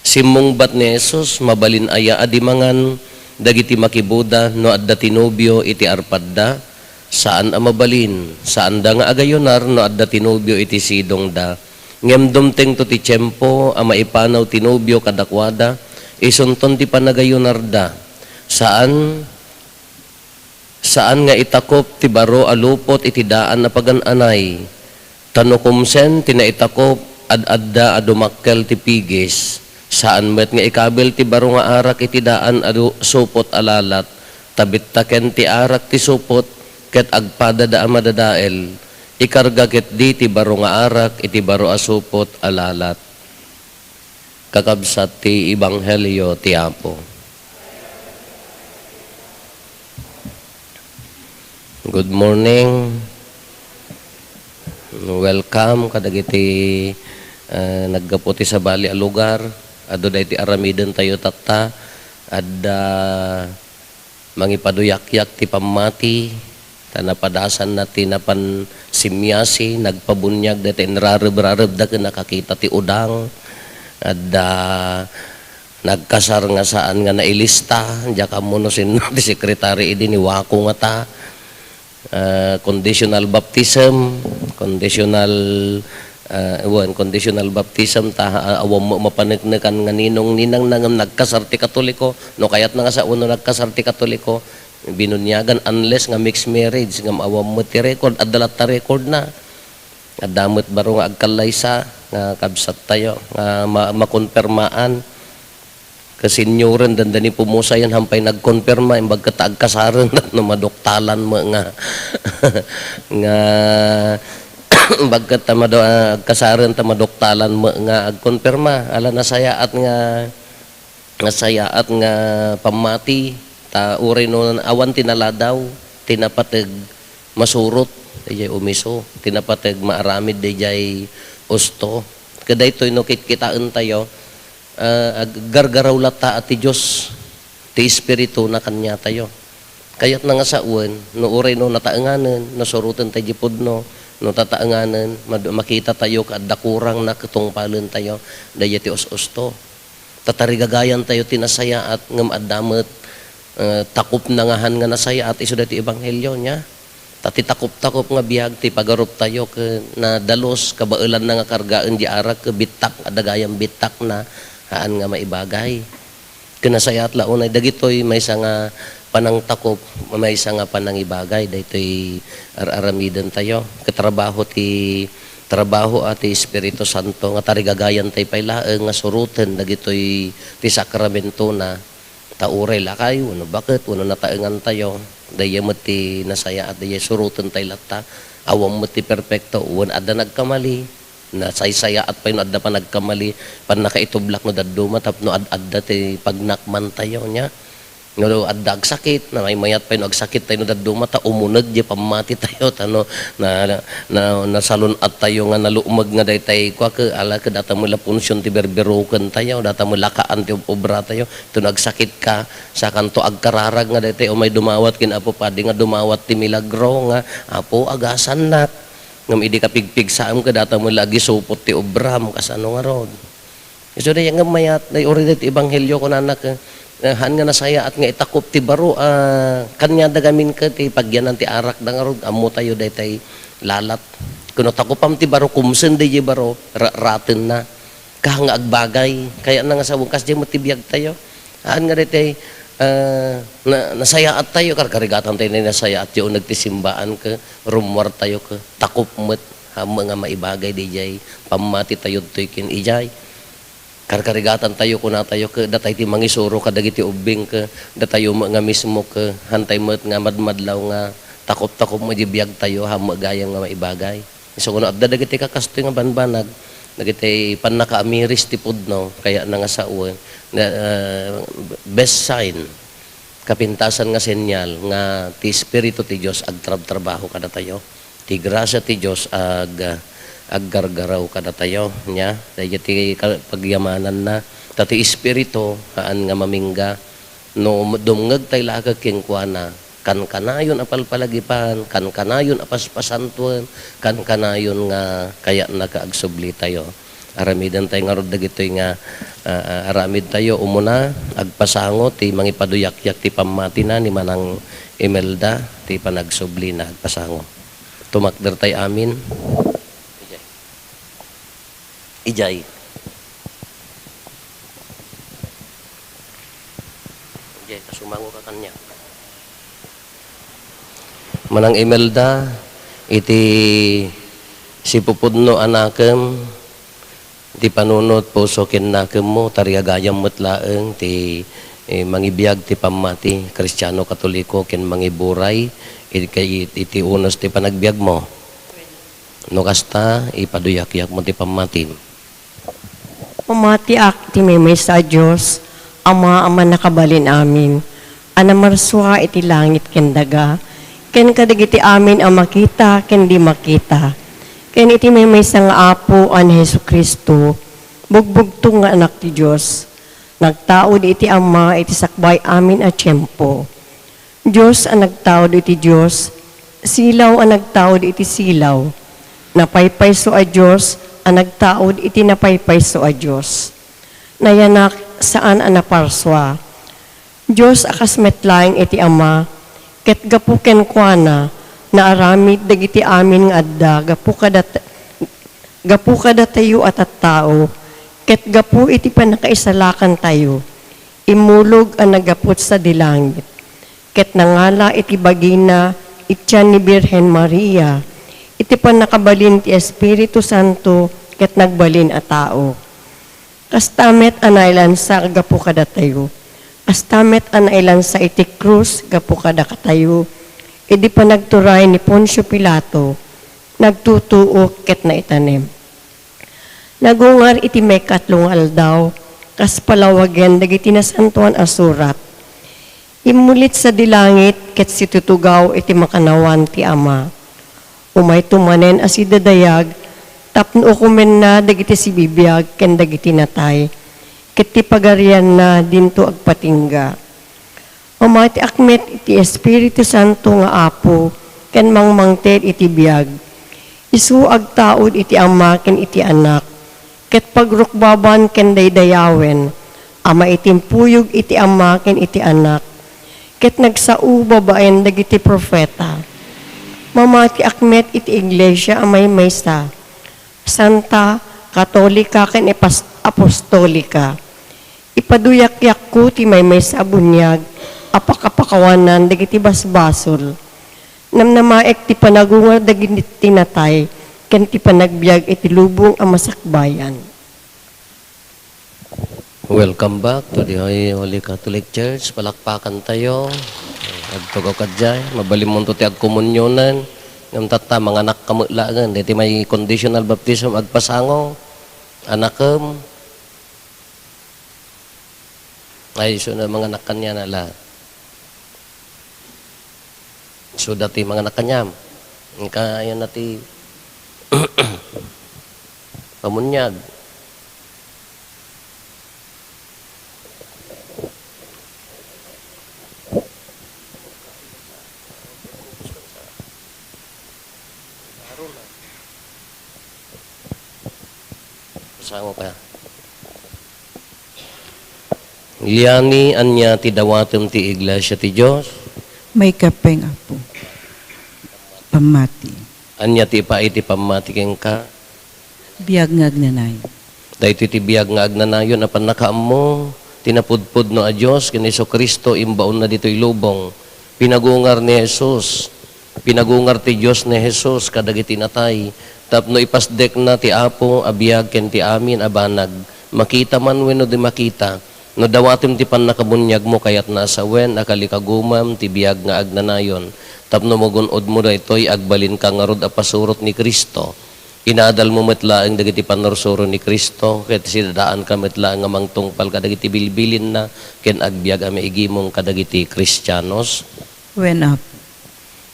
Simmungbat ni Jesus, "Mabalin aya a di mangan dagiti makibuda no adda ti nobio iti arpadda? Saan a mabalin. Saanda nga agayunar no adda ti nobio iti sidongda. Ngem dumtengto ti tiempo a maipanaw ti nobio kadakuada, isunton ti panagayunarda. Saan, saan nga itakop ti baro a lupot iti daan a pagan-anay." Ta no kumsen ti naitakop, ad-adda a dumakkel ti pigis. Saan met nga ikabil ti baro nga arak iti daan a du-, supot a lalat, ta bittaken ti arak ti supot, ket agpadada a madadael. Ikarga ketdi ti baro nga arak iti baro a supot a lalat. Kakabsat ti ebanghelio ti Apo. Good morning. Welcome kadagiti, eh, naggapu ti sabali a lugar. Adu daytoy aramidentayo tatta. Adda mangipaduyakyak ti pammati, ta napadasanna ti napan simmiasi, nagpabuniag dayta inrarebrareb da ken nakakita ti udang. Adda nagkasar nga saan nga nailista, diak ammo no sinno ti sekretari idi, ni Wako ngata. Ah, conditional baptism, conditional, ah, wen, conditional baptism, ta, ah, awan met mapaneknekan nga ninong ninangna ngem nagkasar ti Katoliko. No kayatna nga sao no nagkasar ti Katoliko, binuniagan unless nga mixed marriage, ngem awan met ti record, adda latta recordna. Adda met baro nga agkallaysa nga kabsattayo nga ma-, makonpermaan. Kasinyoren, dandani pumusayan, hampay nagkonperma, imbag ket agkasaren no maduktalan met nga, nga, imbag ket ta madu-, agkasaren ta maduktalan met nga agkonperma. Ala, nasayaat nga, nasayaat nga pammati, ta uray no awan ti naladaw, ti napateg masurot, dayjay umiso, ti napateg maaramid, dayjay usto. Ket daytoy no kitkitaentayo, ah, aggargaraw latta a ti Dios, ti Espirituna kaniatayo. Kayatna nga sawen, no uray no nataenganen, no suroten tay di pudno, no tataenganen, mad-, makitatayo nga adda kurangna ket tungpalentayo, dayjay ti us-usto. Tatarigagayantayo ti nasayaat, ngem adda met, eh, takopna nga han nga nasayaat, isu daytoy ebanghelio, nia? Ta ti takop-takop nga biag ti pagaruptayo ket nadalus, kabaelanna nga kargaen di arak ket bittak, adda gayam bittakna, haan nga maibagay. Ket nasayaat la unay dagitoy maysa nga panangtakop, maysa nga panangibagay daytoy ar-aramidentayo. Ket trabaho ti, trabaho a ti Espiritu Santo nga tarigagayan tay pay laeng nga suroten dagitoy ti sakramentona. Ta uray lakay wenno baket wenno nataengantayo, daydiay met ti nasayaat, daydiay suroten tay latta. Awan met ti perpekto, wen adda nagkamali, nasaysayaat pay no adda panagkamali, pannakaitublak no dadduma tapno ad-adda ti pagnakmantayo, nya. No adda agsakit, namaymayat pay no agsakit tayo no dadduma, ta umuneg di pammati tayo, ta no, na, na, nasalun-at tayo nga nalukmeg nga daytay, kua ke, ala ke, data mo la punsion ti berberuken tayo, data mo lakaan ti ob-, obra tayo, to no agsakit ka, sakanto agkararag nga daytay, umay dumawat ken Apo Padi nga dumawat ti milagro nga, "Apo, agasannak." Ngem idi kapigpigsaem ka, data mo la agisupot ti obram, kasano ngarud? Isu daydiay ngem mayat, daydiay uray daytoy ebanghelio, kunana ket, eh, haan nga nasayaat nga itakop ti baro, ah, kaniada gamin ket ti pagyanan ti arakda ngarud, ammo tayo daytay lalat. Kuno, "Takopam ti baro, kumsen daydiay baro, ra-, ratenna." Ka nga agbagay, kayatna nga sao, kasdiay met ti biag tayo. Haan nga daytay, ah, na, nasayaat tayo, karkarigatan tayo nga nasayaat ti uneg ti simbaan ket rummuar tayo ket takop met, ammo nga maibagay daydiay pammati tayo ditoy ken idiay. Karkarigatan tayo, kuna tayo, ket datay ti mangisuro kadagiti ubbing, ket datayo met nga mismo, ket hantay met nga madmadlaw nga takop-takop met di biag tayo, ammo gayam nga maibagay. Isu kuno, adda dagiti kakastoy nga banbanag, dagiti pannakaamiris ti pudno, kayatna nga sawen, nga, ah, best sign, kapintasan nga senyal nga ti Espiritu ti Dios agtrabtrabaho kadatayo. Ti grasia ti Dios ag-, aggargaraw kadatayo, nya, daydiay ti ka-, pagyamananna. Ta ti Espiritu, haan nga mamingga, no dumngeg tay la ket kenkuana, kankanayon a palpalagipan, kankanayon a paspasantoen, kankanayon nga kayatna nga agsublitayo. Aramidentayo ngarud dagitoy nga, ah, ah, aramidtayo. Umuna, agpasango ti mangipaduyakyak ti pammatina ni Manang Imelda, ti panagsublina. Agpasango. Tumakdertay amin. Idiay. Idiay, ta sumango ka kaniak. Manang Imelda, iti sipupudno a nakem, ti panunot, puso ken nakemmo, tarigagayam met laeng ti, eh, mangibiag ti pammati, Kristiano Katoliko, ken mangiburay iti, iti unos ti panagbiagmo. No kasta, ipaduyakyakmo ti pammatim. Mamatiak iti maymaysa a Dios, Ama a Mannakabalin-amin, a namarsua iti langit ken daga, ken kadagiti amin a makita ken di makita, ken iti maymaysa nga Apo a ni Jesu-Cristo, bugbugtong nga Anak ti Dios, nagtaud iti Ama iti sakbay amin a tiempo. Dios a nagtaud iti Dios, silaw a nagtaud iti silaw, napaypayso a Dios a nagtaud iti napaypayso a Dios. Nayanak, saan a naparsua. Dios a kas met laeng iti Ama, ket gapu kenkuana, naaramid dagiti amin nga adda gapu kadat-, gapu kadatayo a tattao, ket gapu iti pannakaisalakantayo, immulog a naggapu sadi langit. Ket nangala iti bagina iti tian ni Birhen Maria, iti pannakabalin ti Espiritu Santo, ket nagbalin a tao. Kasta met a nailansa gapu kadatayo. Kasta met a nailansa iti krus gapu kadakatayo, idi panagturay ni Poncio Pilato, nagtutuok ket naitanem. Nagungar iti maikatlo nga aldaw, kas palawagen dagiti Nasantoan a Surat. Immulit sadi langit ket situtugaw iti makannawan ti Ama. Umayto manen a sidadayag tapno ukomenna dagiti sibibiag ken dagiti natay, ket ti pagarianna dinto agpatingga. Mamatiak met iti Espiritu Santo nga Apo ken mangmangted iti biag. Isu agtaud iti Ama ken iti Anak, ket pagrukbaban ken daydayawen a maitimpuyog iti Ama ken iti Anak, ket nagsao babaen dagiti profeta. Mamatiak met iti iglesia a maymaysa, santa, katolika, ken epas-, apostolika. Ipaduyakyakko ti maymaysa a buniag a pakapakawanan dagiti basbasol. Namnamaek ti panagungar dagiti natay ken ti panagbiag iti lubong a masakbayan. Welcome back to the Holy, Holy Catholic Church. Palakpakan tayo. Agtugaw ka diay. Mabalinmonto ti agkomunionen. Ngem tatta, manganak ka met laengen. Deti may conditional baptism, agpasango. Anakem. Ay, isu na manganak kaniana la. Isu dati manganak kaniam. Kaya na ti pamuniag. Pasango ka. Liani, ania ti dawatem ti iglesia ti Dios? Maikapeng, Apo. Pammati. Ania ti ipaay ti pammati kenka? Biag nga agnanayon. Daytoy ti biag nga agnanayon a pannakaammo ti napudpudno a Dios ken ni Jesu-Cristo imbaonna ditoy lubong. Pinagungar ni Jesus, pinagungar ti Dios ni Jesus kadagiti natay tapno ipasdekna ti Apo a biag ken ti amin a banag, makita man wenno di makita. No dawatem ti pannakabuniagmo, kayatna a sawen a kalikagumam ti biag nga agnanayon tapno magun-odmo daytoy, agbalinka ngarud a pasurot ni Cristo. Inadalmo met laeng dagiti pannursuro ni Cristo, ket sidadaanka met laeng nga mangtungpal kadagiti bilbilinna ken agbiag a maigimong kadagiti Kristianos. Wen, Apo.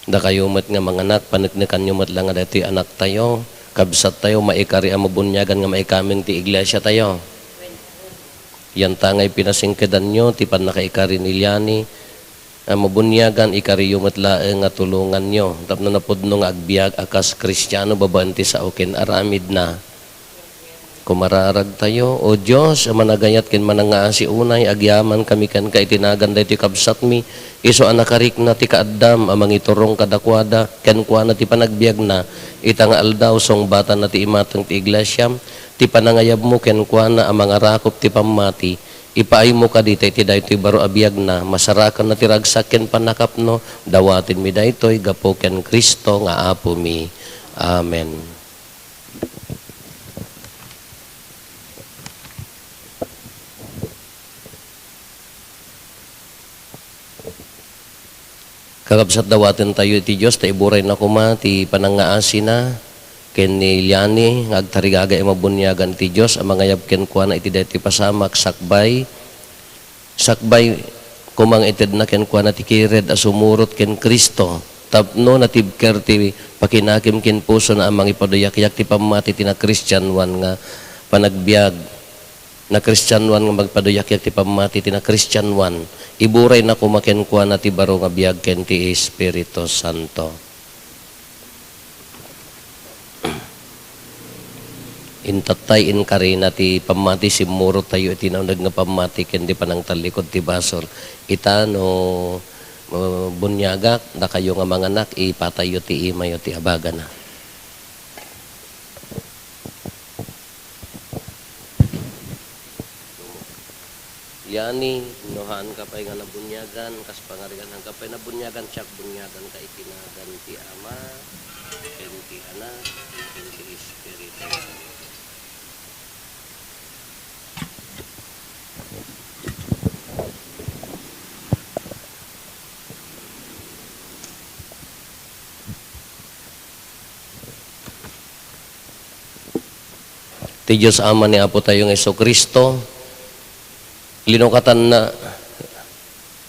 Dakayo met nga manganak, paneknekanyo met la nga daytoy anaktayo, kabsattayo, maikari a mabuniagan nga maikameng ti iglesiatayo. Yanta nga ipinasingkedanyo ti pannakaikari ni Liani, a mabuniagan, ikariyo met laeng nga tulonganyo tapno napudno nga agbiag a kas Kristiano babaen ti sao ken aramidna. Kumararagtayo, O Dios a managayat ken manangngaasi, unay agyamankami kenka iti nagan daytoy kabsatmi, isu a nakarikna ti kaaddam a mangiturong kadakuada, kenkuana ti panagbiagna, ita nga aldaw, sungbatanna ti imateng ti iglesiam, ti panangayabmo kenkuana a mangarakop ti pammati, Ipaaymo kadi ta iti daytoy baro a biagna, masarakanna ti ragsak ken pannakapno, dawatenmi daytoy gapu ken Cristo nga Apomi. Amen. Kakabsat, dawatentayo iti Dios ta iburayna koma ti panangngaasina ken ni Liani nga agtarigagay a mabuniagan iti Dios a mangayab kenkuana iti daytoy pasamak sakbay, sakbay koma nga itedna kenkuana ti kired a sumurot ken Cristo tapno natibker ti pakinakim ken pusona a mangipaduyakyak ti pammati ti nakristianoan nga panagbiag. Nakristianoan nga magpaduyakyak ti pammati ti nakristianoan, iburayna koma kenkuana ti baro nga biag ken ti Espiritu Santo. Intattay, inkarina ti pammati, simmurottayo iti nauneg nga pammati ken ti panangtallikud ti basol. Ita no, uh, buniagak, dakayo nga manganak, ipatayyo ti imayo ti abagana. Yani, no haanka pay nga nabuniagan, kas pangarigan, haanka pay nabuniagan, siak buniaganka iti nagan ti Ama, ken ti Anak, ken ti Espiritu Santo. Ti Dios Ama ni Apo tayo nga Jesu-Cristo, linukatanna,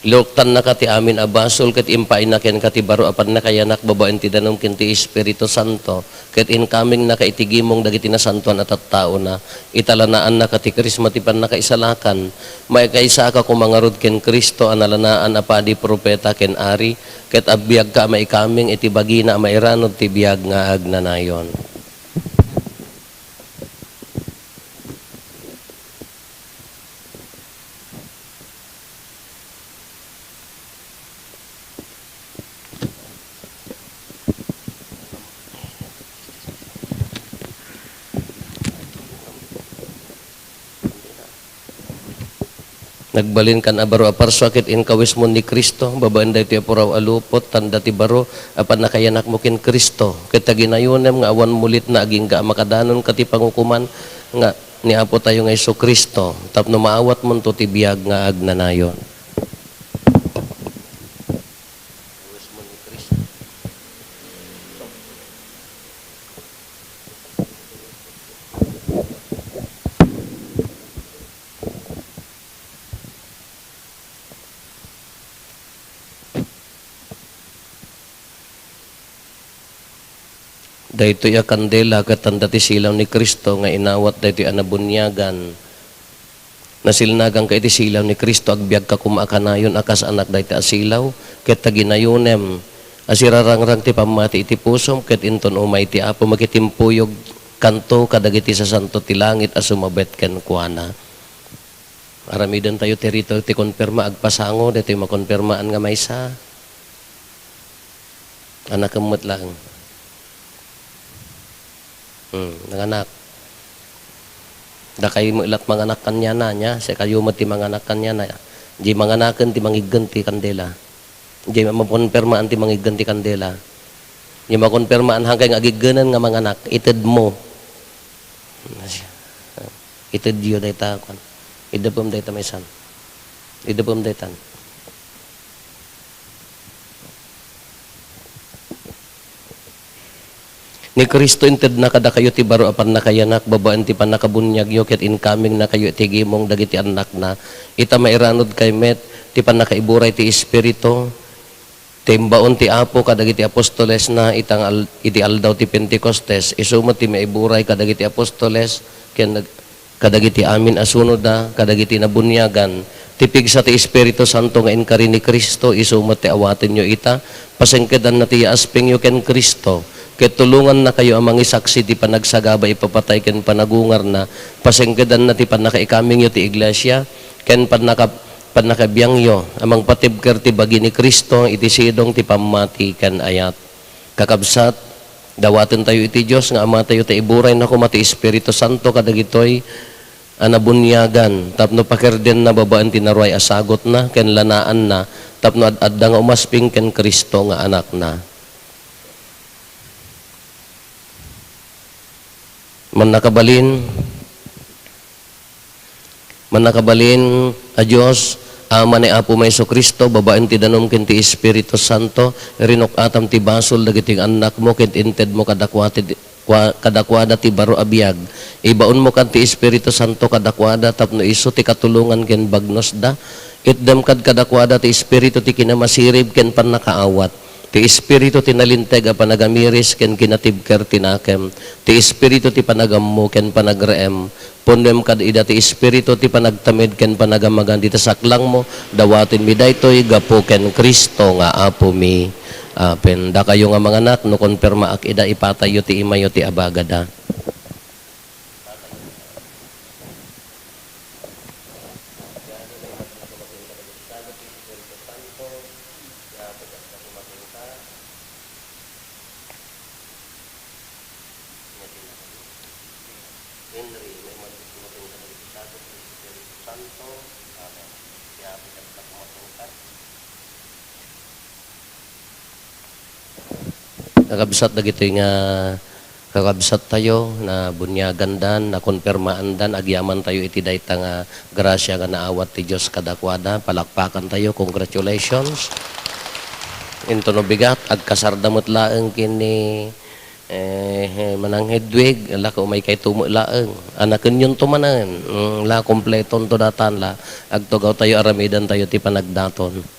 linuktannaka ti amin a basol ket impaayna kenka ti baro a pannakayanak babaen ti danum ken ti Espiritu Santo, ket inkamengnaka iti gimong dagiti nasantoan a tattaona. Italanaannaka ti Krisma ti pannakaisalakan. Maikaisaka koma ngarud ken Cristo a nalanaan a padi, profeta, ken ari, ket agbiagka a maikameng iti bagina a mairanod ti biag nga agnanayon. Nagbalinkan a baro a parsua ket inkawismo ni Cristo, babaen daytoy a puraw a lupot, tanda ti baro a pannakayanakmo ken Cristo. Ket ta ginayonem nga awan mulitna agingga a makadanonka ti pangukoman nga ni Apo tayo nga Jesu-Cristo, tapno maawatmonto ti biag nga agnanayon. Daytoy a kandela ket tanda ti silaw ni Cristo nga inawat daytoy a nabuniagan. Nasilnaganka iti silaw ni Cristo, agbiagka koma a kanayon a kas anak dayta a silaw, ket ta ginayonem a sirarangrang ti pammati iti pusom, ket inton umay ti Apo, makitimpuyogkanto kadagiti sasanto ti langit a sumabet kenkuana. Aramiden tayo ti rito ti konfirma, agpasango, daytoy makonfirmaan nga maysa. Anakem met laeng. Hmm, nanganak. Dakay met la manganak kaniana, nia, sikayo met ti manganak kaniana. Di manganaken ti mangiggen ti kandela. Di makonfirmaan ti mangiggen ti kandela. Di makonfirmaan, hankay nga agiggenen nga manganak, itedmo. Itedyo dayta, kuan. Idepem dayta maysan. Idepem daytan. Ni Cristo intedna kadakayo ti baro a pannakayanak babaen ti pannakabuniagyo ket inkamingnakayo iti gimong dagiti annakna. Ita, mairanudkay met ti pannakaiburay ti Espiritu. Ti imbaon ti Apo kadagiti apostolesna ita nga al-, iti aldaw ti Pentecostes, isu met ti maiburay kadagiti apostoles ken nag-, kadagiti amin a sunoda, kadagiti nabuniagan. Ti pigsa ti Espiritu Santo nga inkari ni Cristo, isu met ti awatenyo ita, pasengkedanna ti yaaspengyo ken Cristo, ket tulongannakayo a mangisaksi ti panagsagaba ipapatay ken panagungarna, pasengkedanna ti pannakaikamingyo ti iglesia, ken pannaka-, pannakabiangyo a mangpatibker ti bagi ni Cristo iti sidong ti pammati ken ayat. Kakabsat, dawatentayo iti Dios nga Amatayo ta iburayna koma ti Espiritu Santo kadagitoy a nabuniagan tapno pakerdenna babaen ti naruay a sagutna ken lanaanna tapno ad-adda nga umasping ken Cristo nga Anakna. Mannakabalin, mannakabalin a Dios, Ama ni Apo Jesu-Cristo, babaen ti danum ken ti Espiritu Santo, rinuk-atam ti basol dagiti annakmo ket intedmo kadakuada ti, kua-, kadakuada ti baro a biag. Ibaonmo kan ti Espiritu Santo kadakuada tapno isu ti katulongan ken bagnosda. Itdem kad kadakuada ti Espiritu ti kinamasirib ken pannakaawat. Ti Espiritu ti nalinteg a panagamiris ken kinatibker ti nakem. Ti Espiritu ti panagammo ken panagreem. Punnoem kad ida ti Espiritu ti panagtamid ken panagamagan dita saklangmo. Dawatenmi daytoy gapu ken Cristo nga Apomi. Amen. Dakayo nga manganak, no konfirmaak ida, ipatayyo ti imayo ti abagada. Kakabsat, dagitoy nga kakabsattayo, nabuniagandan, nakonfirmaandan, agyamantayo iti dayta nga grasia nga naawat ti Dios kadakuada. Palakpakantayo, congratulations. Intono bigat, agkasarda met laeng ken ni, eh, Manang Hedwig, ala, umaykayto met laeng. Anakenyonto manen, mm, la, kompletonto datan la. Agtugawtayo, aramidantayo ti panagdaton.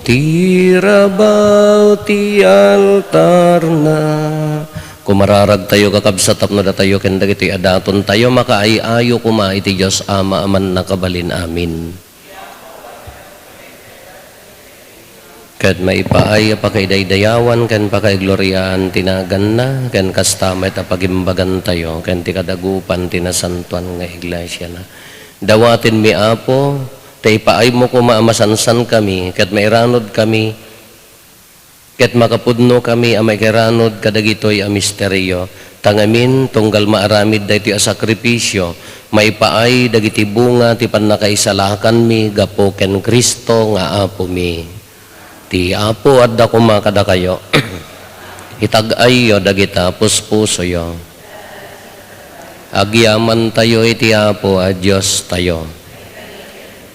Ti rabaw ti altarna. Kumararagtayo, kakabsat, tapno datayo ken dagitoy a datontayo makaay-ayo koma iti Dios Ama a mannakabalin. Amen. Ket maipaay a pakaidaydayawan ken pakaigloriaan ti naganna, ken kasta met a pagimbagantayo ken ti kadagupan ti nasantoan nga iglesiana. Dawatenmi, Apo, ta ipaaymo koma a masansankami ket mairanudkami ket makapudnokami a maikiranud kadagitoy a misterio. Ta ngamin, tunggal maaramid daytoy a sakrifisio, maipaay dagiti bunga ti pannakaisalakanmi gapu ken Cristo nga Apomi. Ti Apo adda koma kadakayo. Itag-ayyo dagita puspusoyo. Agyamantayo iti Apo a Diostayo.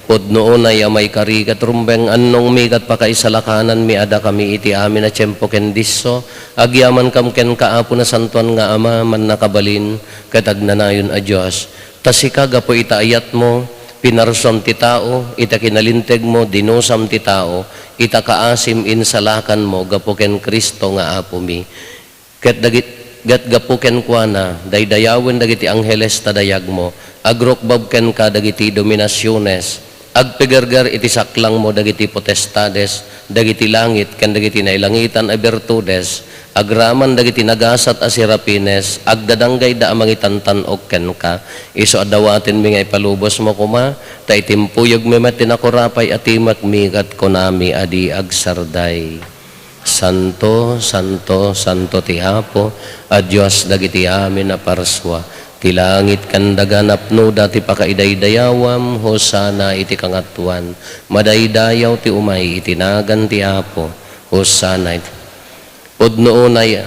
Pudno unay a maikari ket rumbeng annongmi ket pakaisalakananmi a dakami iti amin a tiempo ken disso. Agyamankam kenka, Apo, nasantoan nga Ama, mannakabalin ket agnanayon a Dios. Ta sika, gapu ita ayatmo, pinarsuam ti tao, ita kinalintegmo, dinusam ti tao, ita kaasim, insalakanmo gapu ken Cristo nga Apomi. Ket dagit-, ket gapu kenkuana, daydayawen dagiti angheles ta dayagmo, agrukbab kenka dagiti dominasiones, agpigerger iti saklangmo dagiti potestades, dagiti langit ken dagiti nailangitan a birtudes, agraman dagiti nagasat a serafines, agdadanggayda a mangitantan-ok kenka. Isu a dawatenmi nga ipalubosmo koma, ta itimpuyogmi met ti nakurapay a timekmi ket kunami a di agsarday. Santo, santo, santo ti Apo a Dios dagiti amin a parsua. Ti langit ken daga napnoda ti pakaidaydayawam. Hosanna iti kangatoan. Madaydayaw ti umay iti nagan ti Apo. Hosanna iti. Pudno unay,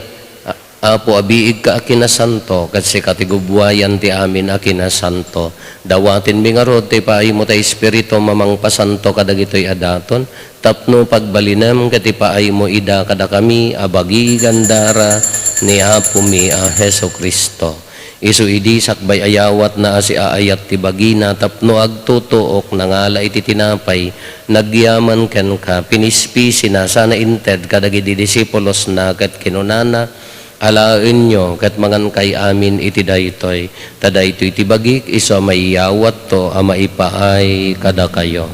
Apo, abiigka a kinasanto, ket sika ti gubbuayan ti amin a kinasanto. Dawatenmi ngarud ti ipaaymo ti Espiritum a mangpasanto kadagitoy a daton, tapno pagbalinem ket ipaaymo ida kadakami a bagi ken dara ni Apomi a Jesu-Cristo. Isu idi sakbay a yawatna a siaayat ti bagina tapno agtutuok, nangala iti tinapay, nagyaman kenka, pinispisina, sana inted kadagiti disipulosna ket kinunana, Alaenyo ket mangankay amin iti daytoy, ta daytoy ti bagik, isu a maiyawatto a maipaay kadakayo.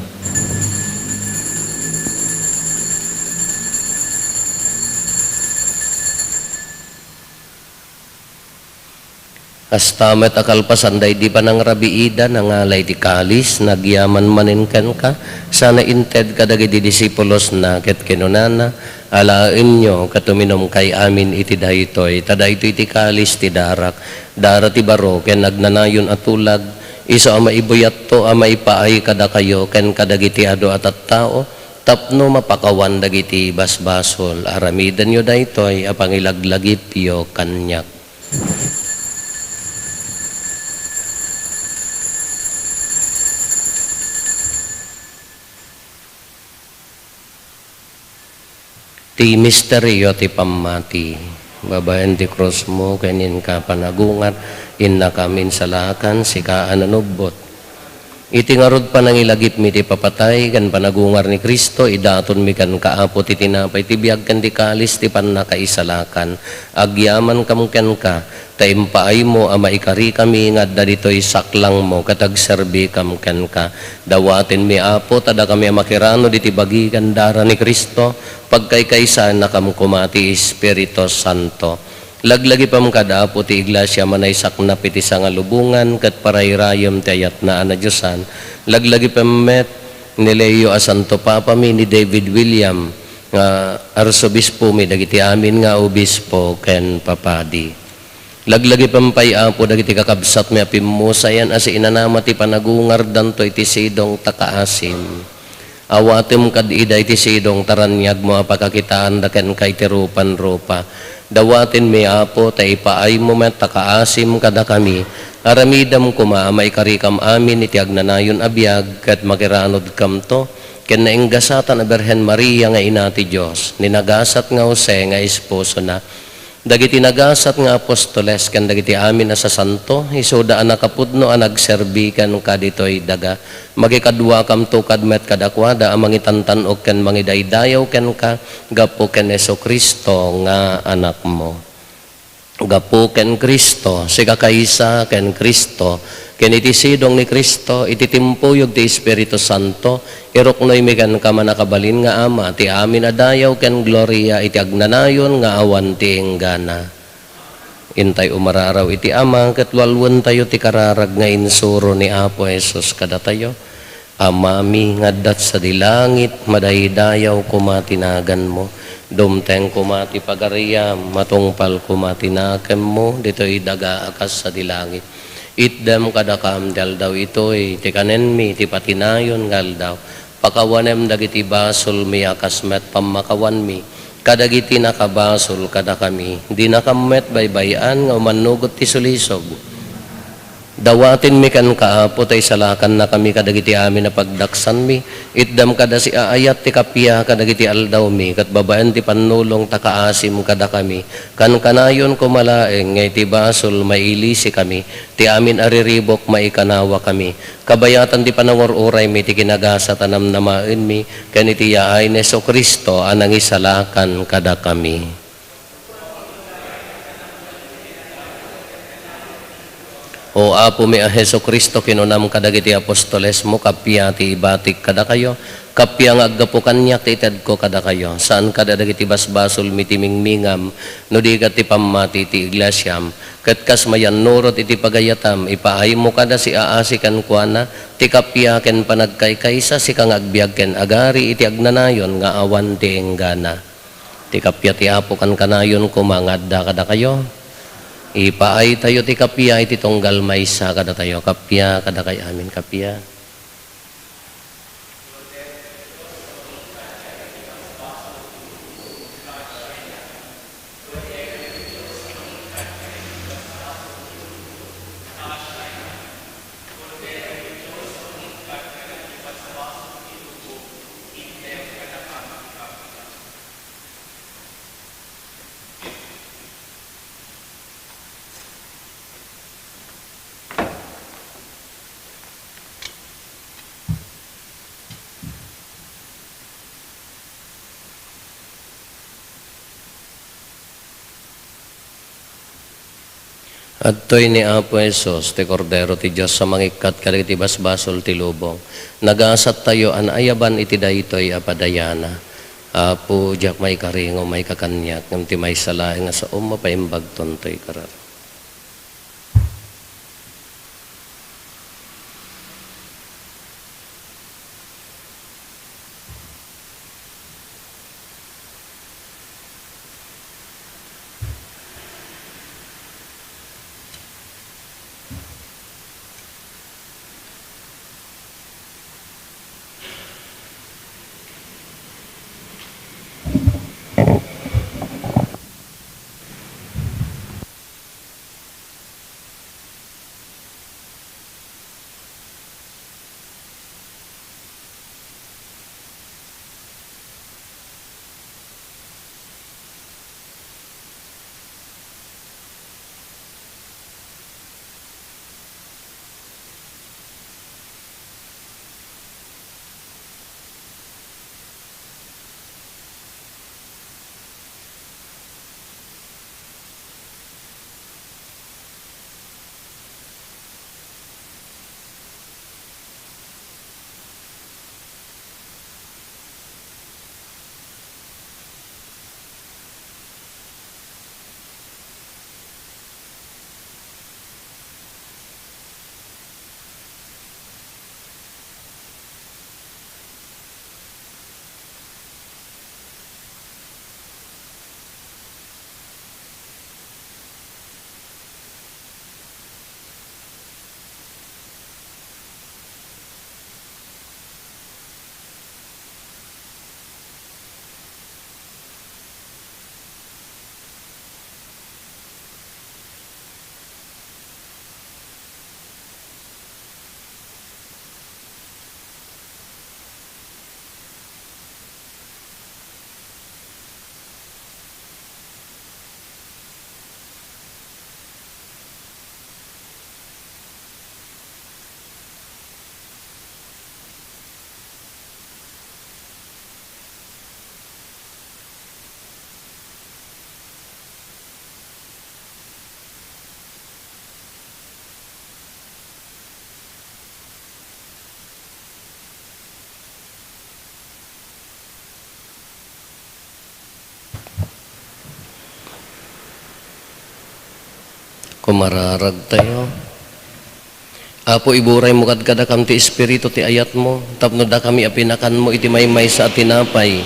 Kasta met a kalpasan daydi panangrabiida, nangala iti kalis, nagyaman manen kenka, sana inted kadagiti disipulosna, ket kinunana, Alaenyo ket uminumkay amin iti daytoy, ta daytoy ti kalis ti darak, dara ti baro ken agnanayon a tulag, isu a maibuyatto a maipaay kadakayo ken kadagiti adu a tattao, tapno mapakawan dagiti basbasol. Aramidenyo daytoy a pangilaglagipyo kaniak. Ti misterio ti pammati. Babaen ti krusmo ken inka panagungar, innakam insalakan, sika a nanubbot. Iti ngarud panangilagipmi ti papatay ken panagungar ni Cristo, idatonmi kenka, Apo, ti tinapay ti biag ken ti kalis ti pannakaisalakan. Agyamankam kenka, ta impaaymo a maikarikami nga adda ditoy saklangmo ket agserbikam kenka. Dawatenmi, Apo, ta dakami a makiranud iti bagi ken dara ni Cristo, pagkaykaysaennakam koma ti Espiritu Santo. Laglagipem kad, Apo, ti iglesia a manaysaknap iti sangalubongan ket parayrayem ti ayatna a nadiosan. Laglagipem met ni Leo a Santo Papami, ni David William nga Arsobispomi, dagiti amin nga obispo ken papadi. Laglagipem pay, Apo, dagiti kakabsatmi a pimmusayan a siinanama ti panagungardanto iti sidong ta kaasim. Awatem kad ida iti sidong ta raniagmo a pakakitaanda kenka iti rupan-rupa. Dawatenmi, Apo, ta ipaaymo met ta kaasim kadakami. Aramidem koma a maikarikam amin iti agnanayon a biag ket makiranudkamto ken nainggasatan a Birhen Maria nga ina ti Dios, ni nagasat nga Jose nga esposona, dagiti nagasat nga apostoles ken dagiti amin a sasanto, isuda a nakapudno a nagserbi kenka ditoy daga. Makikaduakamto kad met kadakuada a mangitantan-ok ken mangidaydayaw kenka gapu ken Jesu-Cristo nga Anakmo. Gapu ken Cristo, sika kaysa ken Cristo, ken iti sidong ni Cristo, iti timpuyog ti Espiritu Santo, iruknoymi kenka, mannakabalin nga Ama, ti amin a dayaw ken gloria iti agnanayon nga awan ti inggana. Intay umararaw iti Ama ket lualuentayo ti kararag nga insuro ni Apo Jesus kadatayo. Amami nga adda sadi langit, madaydayaw koma ti naganmo. Dumteng koma ti pagariam, matungpal koma ti nakemmo, ditoy daga a kas sadi langit. Itdem kadakam ti aldaw itoy, ti kanenmi, ti patinayon nga aldaw. Pakawanem dagiti basolmi a kas met pammakawanmi kadagiti nakabasol kadakami. Dinakam met baybay-an nga umannugot ti sulisog. Dawatenmi kenka, Apo, ta isalakannakami kadagiti amin a pagdaksanmi. Itdem kada siaayat ti kappia kadagiti aldawmi, ket babaen ti pannulong ta kaasim kadakami. Kankanayon koma laeng nga iti basol mailisikami, ti amin a riribuk maikanawakami. Kabayatan ti panangur-uraymi ti kinagasat a namnamaenmi, ken iti yaay ni Jesu-Cristo a nangisalakan kadakami. O Apomi a Jesu-Cristo, kinunam kadagiti apostolesmo, kappia ti ibatik kadakayo, kappia nga aggapu kaniak ti itedko kadakayo. Saan kada dagiti basbasolmi ti mingmingam, no di ket ti pammati ti iglesiam. Ket kas mayannurot iti pagayatam, ipaaymo kada siaasi kenkuana ti kappia ken panagkaykaysa, sika nga agbiag ken agari iti agnanayon nga awan ti inggana. Ti kappia ti Apo kankanayon koma nga adda kadakayo. Ipaaytayo ti kappia iti tunggal maysa kadatayo. Kappia kadakay amin, kappia. Adtoy ni Apo Jesus, ti Kordero ti Dios a mangikkat kadagiti basbasol ti lubong. Nagasattayo a naayaban iti daytoy a padayana. Apo, diak maikari nga umayka kaniak, ngem ti maysa laeng a saom, mapaimbagton toy kararag. Pumararagtayo. Apo, iburaymo kadkadakam ti Espiritu ti ayatmo, tapno dakami a pinakanmo iti maymaysa a tinapay.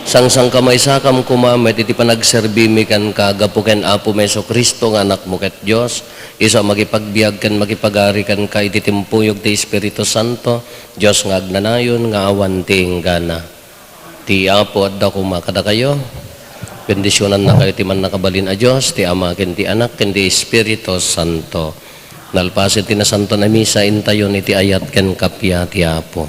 Sangsangkamaysakam koma met iti panagserbimi kenka gapu ken Apomi Jesu-Cristo nga Anakmo ket Dios, isu a makipagbiag ken makipagari kenka iti timpuyog ti Espiritu Santo, Dios nga agnanayon nga awan ti inggana. Ti Apo adda koma kadakayo. Bendisionannakayo ti Mannakabalin a Dios, ti Ama, ken ti Anak, ken ti Espiritu Santo. Nalpasen ti Nasanton a Misa, intayon iti ayat ken kappia ti Apo.